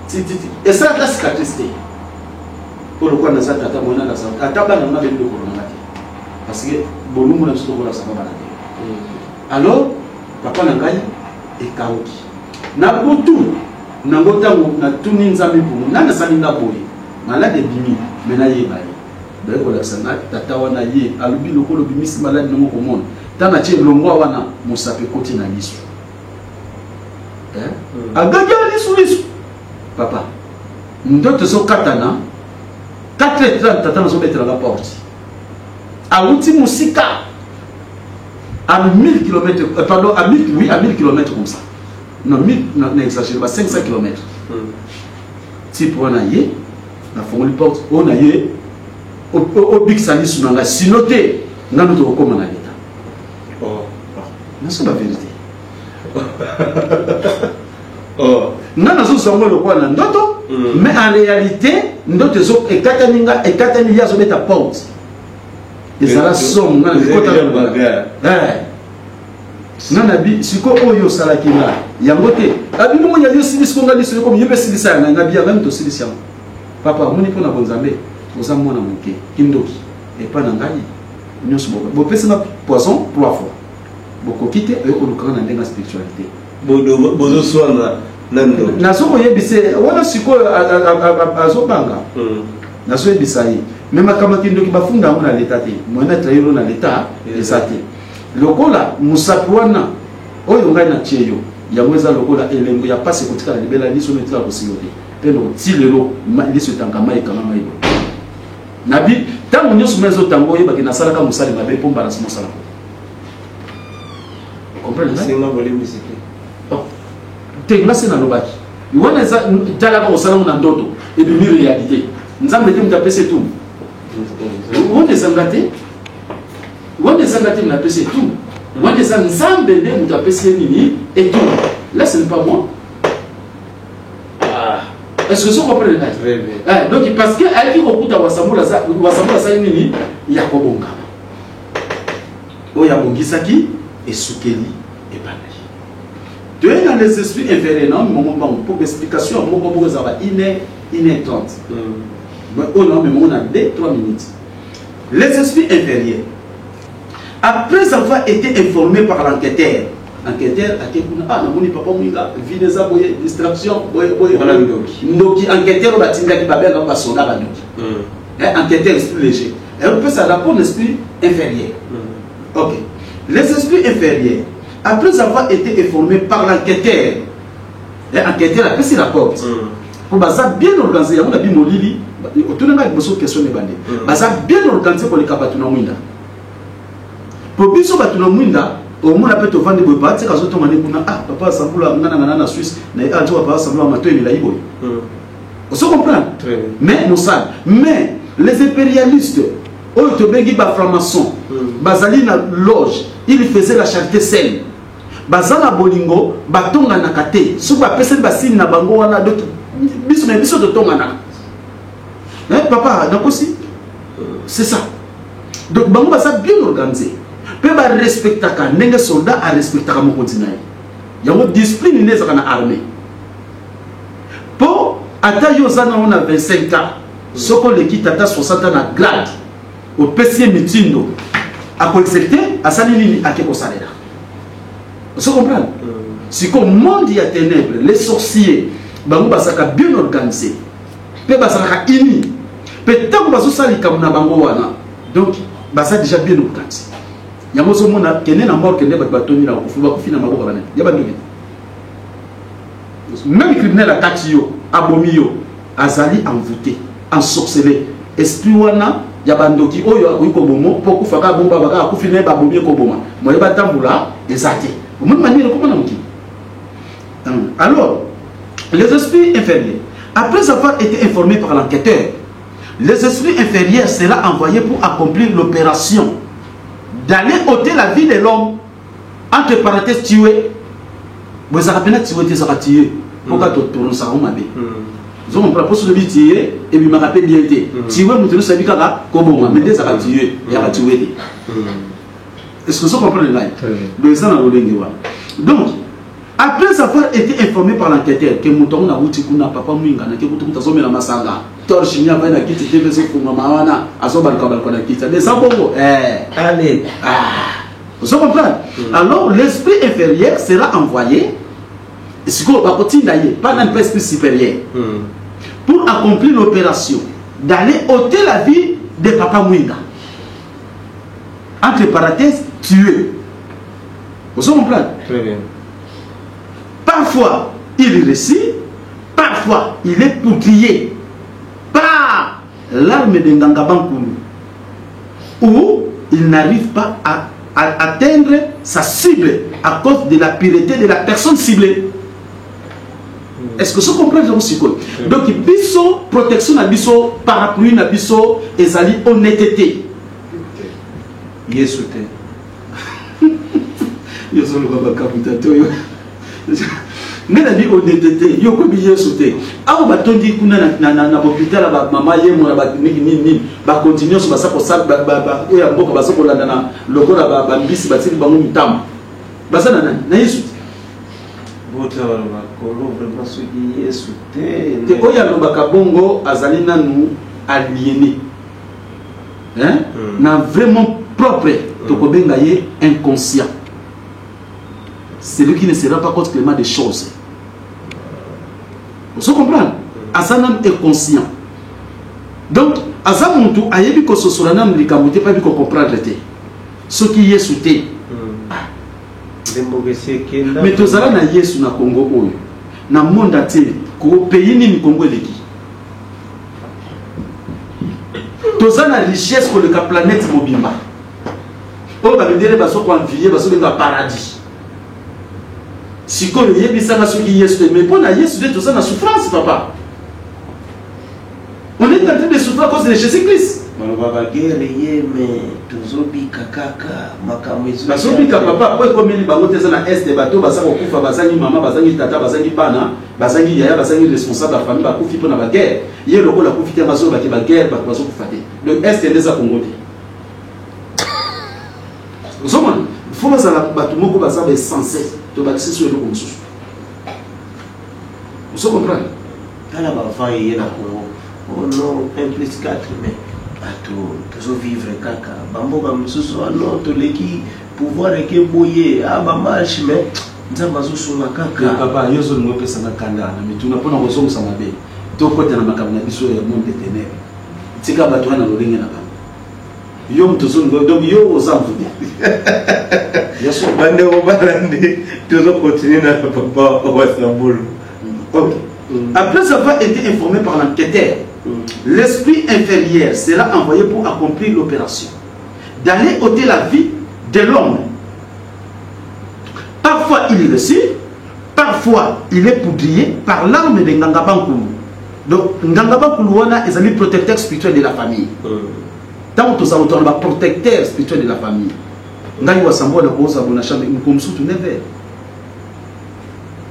Speaker 5: tititi, esalaka cicatrice te. Mpo lokola naza tata mwana, naza ata bana nga bebi lokolo nanga te, parce que bolumbu na biso tokolasaka bana te. Alors papa na ngai ekauki na butu nango. Ntango natuni Nzambe mpongo, nani asali nga boye, malade ebimi. Mais nayeba ye, baye kolakisa nga tata wana. Ye alobi lokola obimisi maladi nango komona ntango natie longwa wana, mosapi ekoti na lisu. Eh? Agagi ya lisu lisu, papa, ndoto ezokatana. 4h30, tata nazobetelanga porte, awuti mosika à 1000 km, pardon, à 1000, oui, à 1000 km comme ça, non, 1000, na exagéré, ba 500 km. Type wana ye nafongoli porte oyo na ye, obikisa lisu na ngai, sino te ngano tokokóma na leta. Naso bavérité. Nga nazozwa yango lokola na ndoto, mais en réalité ndoto ezo ekatani, nga ekatani, ye azobeta porte, ezala somo. Nga
Speaker 4: Eza déjà bagarre.
Speaker 5: Nga na bi sikoyo oyo osalaki nga yango te, abi bongo ya yo silisi ko nga liso yokomi yo mpe silisa ya ngai. Nga bi ya ngai moto osilisi yango, papa. Omoni, mpo na bonzambe oza mwana moke, kindoki epa na ngai nyonso bopesi nga poison trois fois, bokoki te. Oyo kolukanga na ndenge ya spiritualité.
Speaker 4: Bozoswana na ndoki.
Speaker 5: Nazokoyebisa ye wana sikoyo azobanga. Nazoyebisa ye, me makambo ya kindoki bafunda yango na leta te, moyen atrahir na leta eza te. Lokola mosapi wana oyo ngai natie yo, yango eza lokola elembo ya pasi ekotikala libela, liso no etikala kosilo te. Mpe noko ti lelo liso etanga mai, ekanga mai boye. Nabi ntango nyonso mai ezotanga, oyebaki nasalaka mosali mabe mpo mbala nsima osalaka. Comprendre ngai?
Speaker 4: Senga bolimbisi te.
Speaker 5: Oh. Te, nga se nalobaki wana eza talaka kosalango na ndoto, ebimi réalité. Nzambe te moto apesi etumbu wana, ezanga te, wana ezanga te, moto apesi etumbu wana eza Nzambe nde moto apesi ye nini etumbu. Là, ce n'est pas moi. Est-ce que vous comprenez ngai?
Speaker 4: Très bien.
Speaker 5: Eh, donc parce que ayaki kokuta Wasambula, Wasambula asali nini ya kobongama oyo abongisaki, esukeli ebandaki. Toye na les esprits inférieurs na mongo mbango, mpo explication ya moko moko ezala ba 1 heure, 1 heure 30. Mais oyo na memongo na 2 3 minutes. Les esprits inférieurs, après avoir été informés par l'enquêteur, enquêteur ake kuna, ah, namoni papa Mwinga vine eza boye, distraction boye boye.
Speaker 4: Wana ndoki.
Speaker 5: Ndoki enquêteur oyo batindaki, babengaka basoda bandoki. Eh, enquêteur esprit léger opesa rapport na esprit inférieur. Ok, les esprits inférieurs, après avoir été informés par l'enquêteur, eh, enquêteur apesi rapport po baza bien organisé. Yango na bi molili otunanga liboso question ebande. Baza bien organisé koleka bato na mwinda, po biso bato na mwinda omona mpe tovandi boye, batika azotonga nde kuna. Ah, papa asambula nga na nga na Suisse na ye, ah, nzoka papa asambula matoi milai boye. Ozo comprendre?
Speaker 4: Très bien.
Speaker 5: Mais mosala, mais les impérialistes oyo tobengi bafranc-maçon, bazali na loge, il faisait la charité saine, baza na bolingo, batonganaka te. Soki bapesani basini na bango wana, donc biso na biso totonganaka. Eh, papa, nakosi? C'est ça. Donc bango baza bien organisé mpe barespectaka ndenge soldat arespectaka mokonzi na ye. Yango discipline nde ezalaka na armée, mpo ata yo oza nango na 25 ans, soki oleki tata 60 ans na grade, opesi ye mitindo, akoexécute, asali nini, ake kosalela. Ozo comprendre? Sikoyo monde ya ténèbre, les sorciers, bango bazalaka bien organisé mpe bazalaka uni, mpe ntango bazosala likambo na bango wana, donc baza déjà bien organisé. Yango ozomona kende na mort, kende bato batondi na bakufi, bakufi na maboko banani? Ya bandoki. Même criminel akati yo, abomi yo, azali envoûté, ensorcelé, esprit wana ya bandoki oyo akoki kobomo mpo kufa kaka bongo, babaka akufi naye, babomi ye, koboma moye batambola eza te. Omoni maniere ekoma na mokili. Alors, les esprits inférieurs, après avoir été informés par l'enquêteur, les esprits inférieurs sera envoyé pour accomplir l'opération d'aller ôter la vie de l'homme, entre parenthèses tuer. Bo ezalaka mpena tuer te, ezalaka tuer mpo ka totonosaka ngo mabe. Ozocomprendre? Mpo soki obi tuer, ebimaka mpe bien te. Tuer, moto nyonso ayebi kaka koboma, mais nde ezalaka tuer, eyaka tuer te. Est ce que ozo comprendre ngai? Donc eza na lolenge wana. Donc après avoir été informé par l'enquêteur ke moto yango nauti kuna, papa Mwinga nake kutu kutu azomela masanga, torche ni avai na kiti te, mpe ezofungama wana, azobaluka-baluka na kiti ade, eza bongo, eh.
Speaker 4: Allez.
Speaker 5: Ah, ozo comprendre? Alors l'esprit inférieur sera envoyé sikoyo, bakotinda ye pas nani, pas esprit supérieur, pour accomplir l'opération. D'aller ôter la vie de Papa Mwinga. Entre parenthèses, tuer. Vous comprenez?
Speaker 4: Très bien.
Speaker 5: Parfois, il réussit, parfois, il est poudrié par l'arme de Ngangabankulu, où il n'arrive pas à atteindre sa cible à cause de la pureté de la personne ciblée. Est-ce que vous comprenez sikoyo? Donc biso protection na biso, parapluie na biso ezali honnêteté.
Speaker 4: Yesu te.
Speaker 5: Yo soloka bakabuta te oyo. Ngai nabi honnêteté, yo kobi Yesu te. Awa batondi kuna na hôpital ya bamama yemo na bamingi nini nini, bakonti nyonso baza kosala oyo ya mboka, baza kolanda na lokola bambisi batiki bango mitambo. Baza na nani? Na Yesu te.
Speaker 4: Bota baloba Congo vraiment soki Yesu te.
Speaker 5: Te oyo alobaka bongo azali nanu aliéné. Hein? Na vraiment propre tokobenga ye inconscient. Celui qui ne sera pas compte clairement des choses. Vous comprenez? Aza nanu inconscient. Donc aza muntu ayebi kososola nanu likambo te, pa ko comprendre te. Soki Yesu te. Mais tozala na Yesu na Congo oyo. Na monde entier, ko pays nini Congo eleki. Toza na richesse koleka planète mobimba. Oyo ba mindele bazo ko envier, bazo benga paradis. Sikoyo yebisanga soki Yesu te, mais pona Yesu te toza na souffrance papa. On est en train de souffrir à cause de Jésus-Christ.
Speaker 4: Baloba ba guerre ye mais tozobika kaka makambo ezo.
Speaker 5: Bazobika papa po ekomeli bango te, eza na est bato baza kokufa, bazangi mama, bazangi tata, bazangi bana, bazangi yaya, bazangi responsable ya famille, bakufi pona ba guerre. Ye lokola akufi te, bazoloba ke ba guerre bato bazokufa te. Donc est nde eza Congo te. Ozomona, faut bazala bato moko baza ba essentiel to bakisi so eloko mosusu. Ozo comprendre?
Speaker 4: Tala ba vent eye na Congo. Oh non, 1 plus 4 mais bato tozo vivre kaka. Bamboka mosusu, ah non, toleki pouvoir eke boye, ah ba marche mais Nzambe azosunga kaka.
Speaker 5: Yo papa, yo ozolinga opesanga kanda na mituna mpona kozongisa mabe. Tokota na makambo na biso ya monde de ténèbres. Tika bato wana lolenge na bango. Yo moto ozolinga, donc yo oza mvude. Yesu.
Speaker 4: Bandeko balandi, tozo continuer na papa Wasambulu.
Speaker 5: Ok. Après avoir été informé par l'enquêteur, l'esprit inférieur sera envoyé pour accomplir l'opération d'aller ôter la vie de l'homme. Parfois il réussit, parfois il est poudrié par l'arme de Ngangabankulu. Donc Ngangabankulu wana ezali protecteur spirituel de la famille. Tant que toza autour ba protecteur spirituel de la famille. Ngai wasambo na koza bona chambre mkomsutu neve.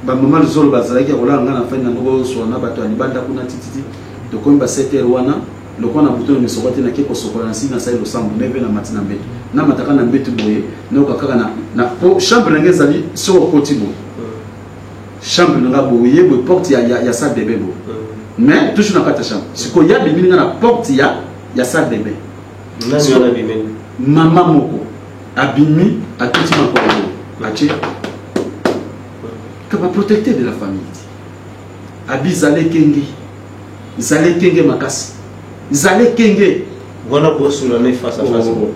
Speaker 5: Ba mama luzolo bazalaki ya kolala ngai na fani na ngoko soa na bato ya libanda kuna tititi. Tokomi ba 7 heures wana lokola na butu na misoko te nake kosokola na sili nasali losambo neve na mati na mbeto. Na mataka na mbeto boye nayoka kaka na po chambre na ngai ezali soki okoti boye. Chambre na ngai boye boye porte ya salle de bain boye. Mais toujours na kati ya chambre. Sikoyo ya bimini nga na porte ya salle de bain.
Speaker 4: Nani wana bimini?
Speaker 5: Mama moko abimi atuti makolo boye. Atie kaba protecteur de la famille. Abi zale kenge. Zale kenge makasi. Zale kenge.
Speaker 4: Wana bosula ne face à face.
Speaker 5: Oh.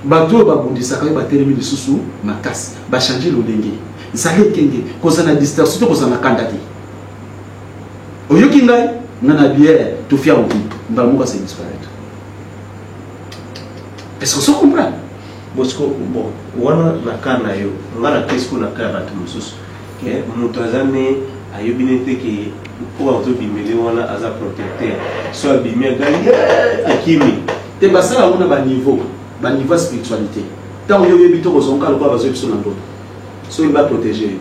Speaker 5: Bato oyo babundisaka yo batelemi lisusu makasi. Ba changer lolenge. Zale kenge. Kozala na distraction to kozala na kanda te. Oyoki ngai? Nga na bière, tofia oki. Mbala moko se disparaître. Est-ce que vous comprenez?
Speaker 4: Bosco, bon, wana na cas na yo, nga na pesi ko na cas ya bato mosusu. Ke moto aza ne ayebi ne te ke oyo azobimele wana aza protecteur. So abimi agangi, akimi.
Speaker 5: Te basala yango na ba niveau, ba niveau ya spiritualité. Tango yo oyebi to kozonga lokola bazoyebi biso na ndoto. Soki ba protéger yo.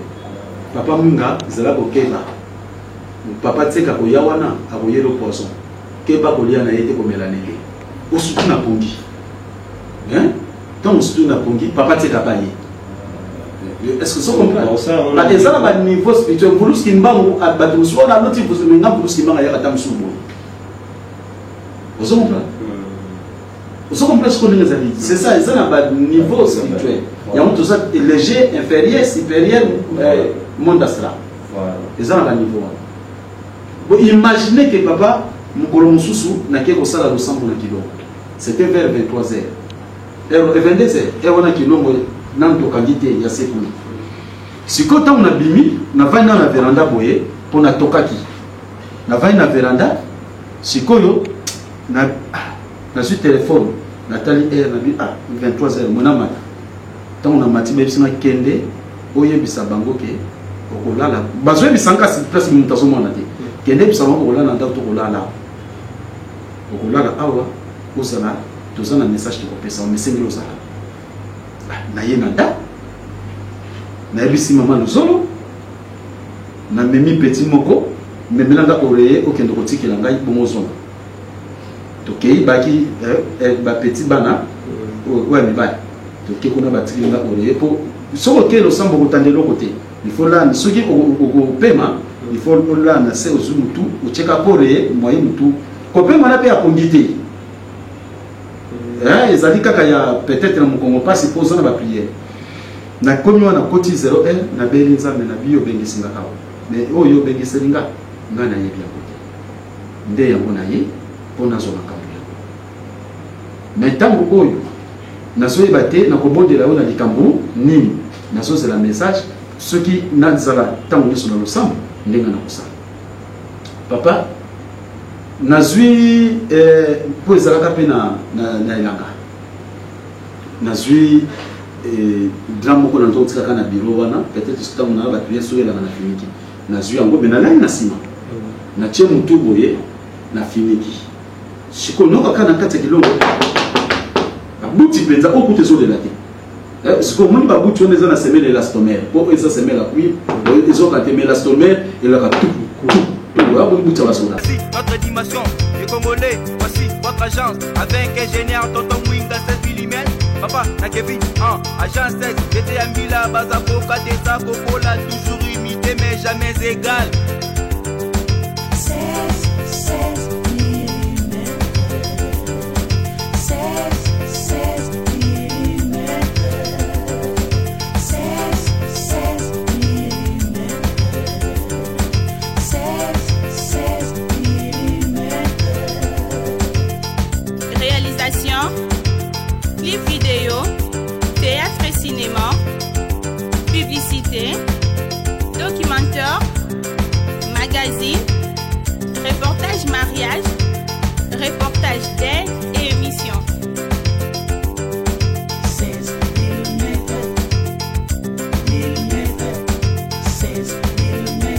Speaker 5: Papa Mwinga zala kokeba. Papa Tseka koya wana akoyelo poison. Keba kolia na ye te komela na ye. Osutu na pongi. Hein? Tango osutu na pongi, papa Tseka ba ye. Est-ce que ça comprend?
Speaker 4: Bon, ça, on
Speaker 5: Ba
Speaker 4: a
Speaker 5: ezala
Speaker 4: dit.
Speaker 5: ba niveau spirituel, Mvulusi Kimbangu, bato mosusu wana aloti Mvulusi, mais nga Mvulusi Kimbangu ayaka ata mosusu boye. Ozo comprendre? Ozo comprendre ce qu'on dit, les amis? C'est ça, eza na ba niveau spirituel. Yango toza léger, inférieur, supérieur, monde astral.
Speaker 4: Voilà.
Speaker 5: Eza na ba niveau wana. Bon, imaginez que papa, Mokolo mosusu nakei kosala losambo na Kilongo, c'était vers 23 heures, heure 22 heures, heure wana Kilongo nanu tokangi te ya se kuna. Sikoyo ntango nabimi, navandi nano na veranda boye mpo natokaki, navandi na veranda. Sikoyo na nazwi telefone, natali heure, nabi ah, 23 heures, mona mata. Ntango namati, bayebisi nga: kende oyebisa bango ke okolala. Bazoyebisa nga kasi place moto azomona te. Kende yebisa bango okolala na ndako to kolala awa, okolala awa, ozala toza na message tokopesa, mesengeli ozala. Naye na ndako, nayebisi mama Luzolo, namemi petit moko, memela nga oreiller, okende kotikela ngai bongo ozonga. Tokei, baki bapetits bana oyo ya mibali, toke kuna, batikeli nga oreiller, mpo soki okei losambo okotanda eloko te. Il faut lana, soki okopema, il faut olala na se, ozwi motu, otieka po oreiller moye motu kopema na mpe apongi te. Ezali kaka ya peut-être na mokongo mpasi mpo oza na baprière. Nakomi wana, koti 0 heure, nabeli Nzambe na biyo, obengisi nga awa, mais oyo obengiseli nga, ngai nayebi yango te. Nde yango na ye mpo nazwa makambo yango, mais ntango oyo nazoyeba te nakobondela yo na likambo nini. Nazozela message soki nazala ntango nyonso na losambo ndenge nakosala. Papa, nazwi mpo ezalaka mpe na elanga, nazwi drap moko na nzoto, tikaka na bureau wana. Peut-être ntango na bato ye soki elanga na finiki, nazwi yango, me nalali na nsima, natie motu boye, nafiniki. Sikoyo nokaka na kati ya kilongo babuti mpenza oyo kutu ezolela te. Sikoyo omoni babuti wana eza na semelle élastomère, mpo oyo eza semelle ya cuir ezoka te, mais élastomère elaka tu tu tu, oya boni buti ya basoda.
Speaker 1: Voici notre dimension, les Congolais, voici votre agence avec ingénieur Tonton Mwinga 16 mm, papa na Kevin 1, agence 16, j'étais à Mila, Bazaboka, Tessa, Kokola, toujours imité mais jamais égal.
Speaker 2: 16, 16 mm. 16, 16 mm. 16, 16 mm. 16, 16 mm.
Speaker 3: Réalisation, clip vidéo, théâtre et cinéma, publicité, documentaire, magazine, reportage mariage, reportage d'aide.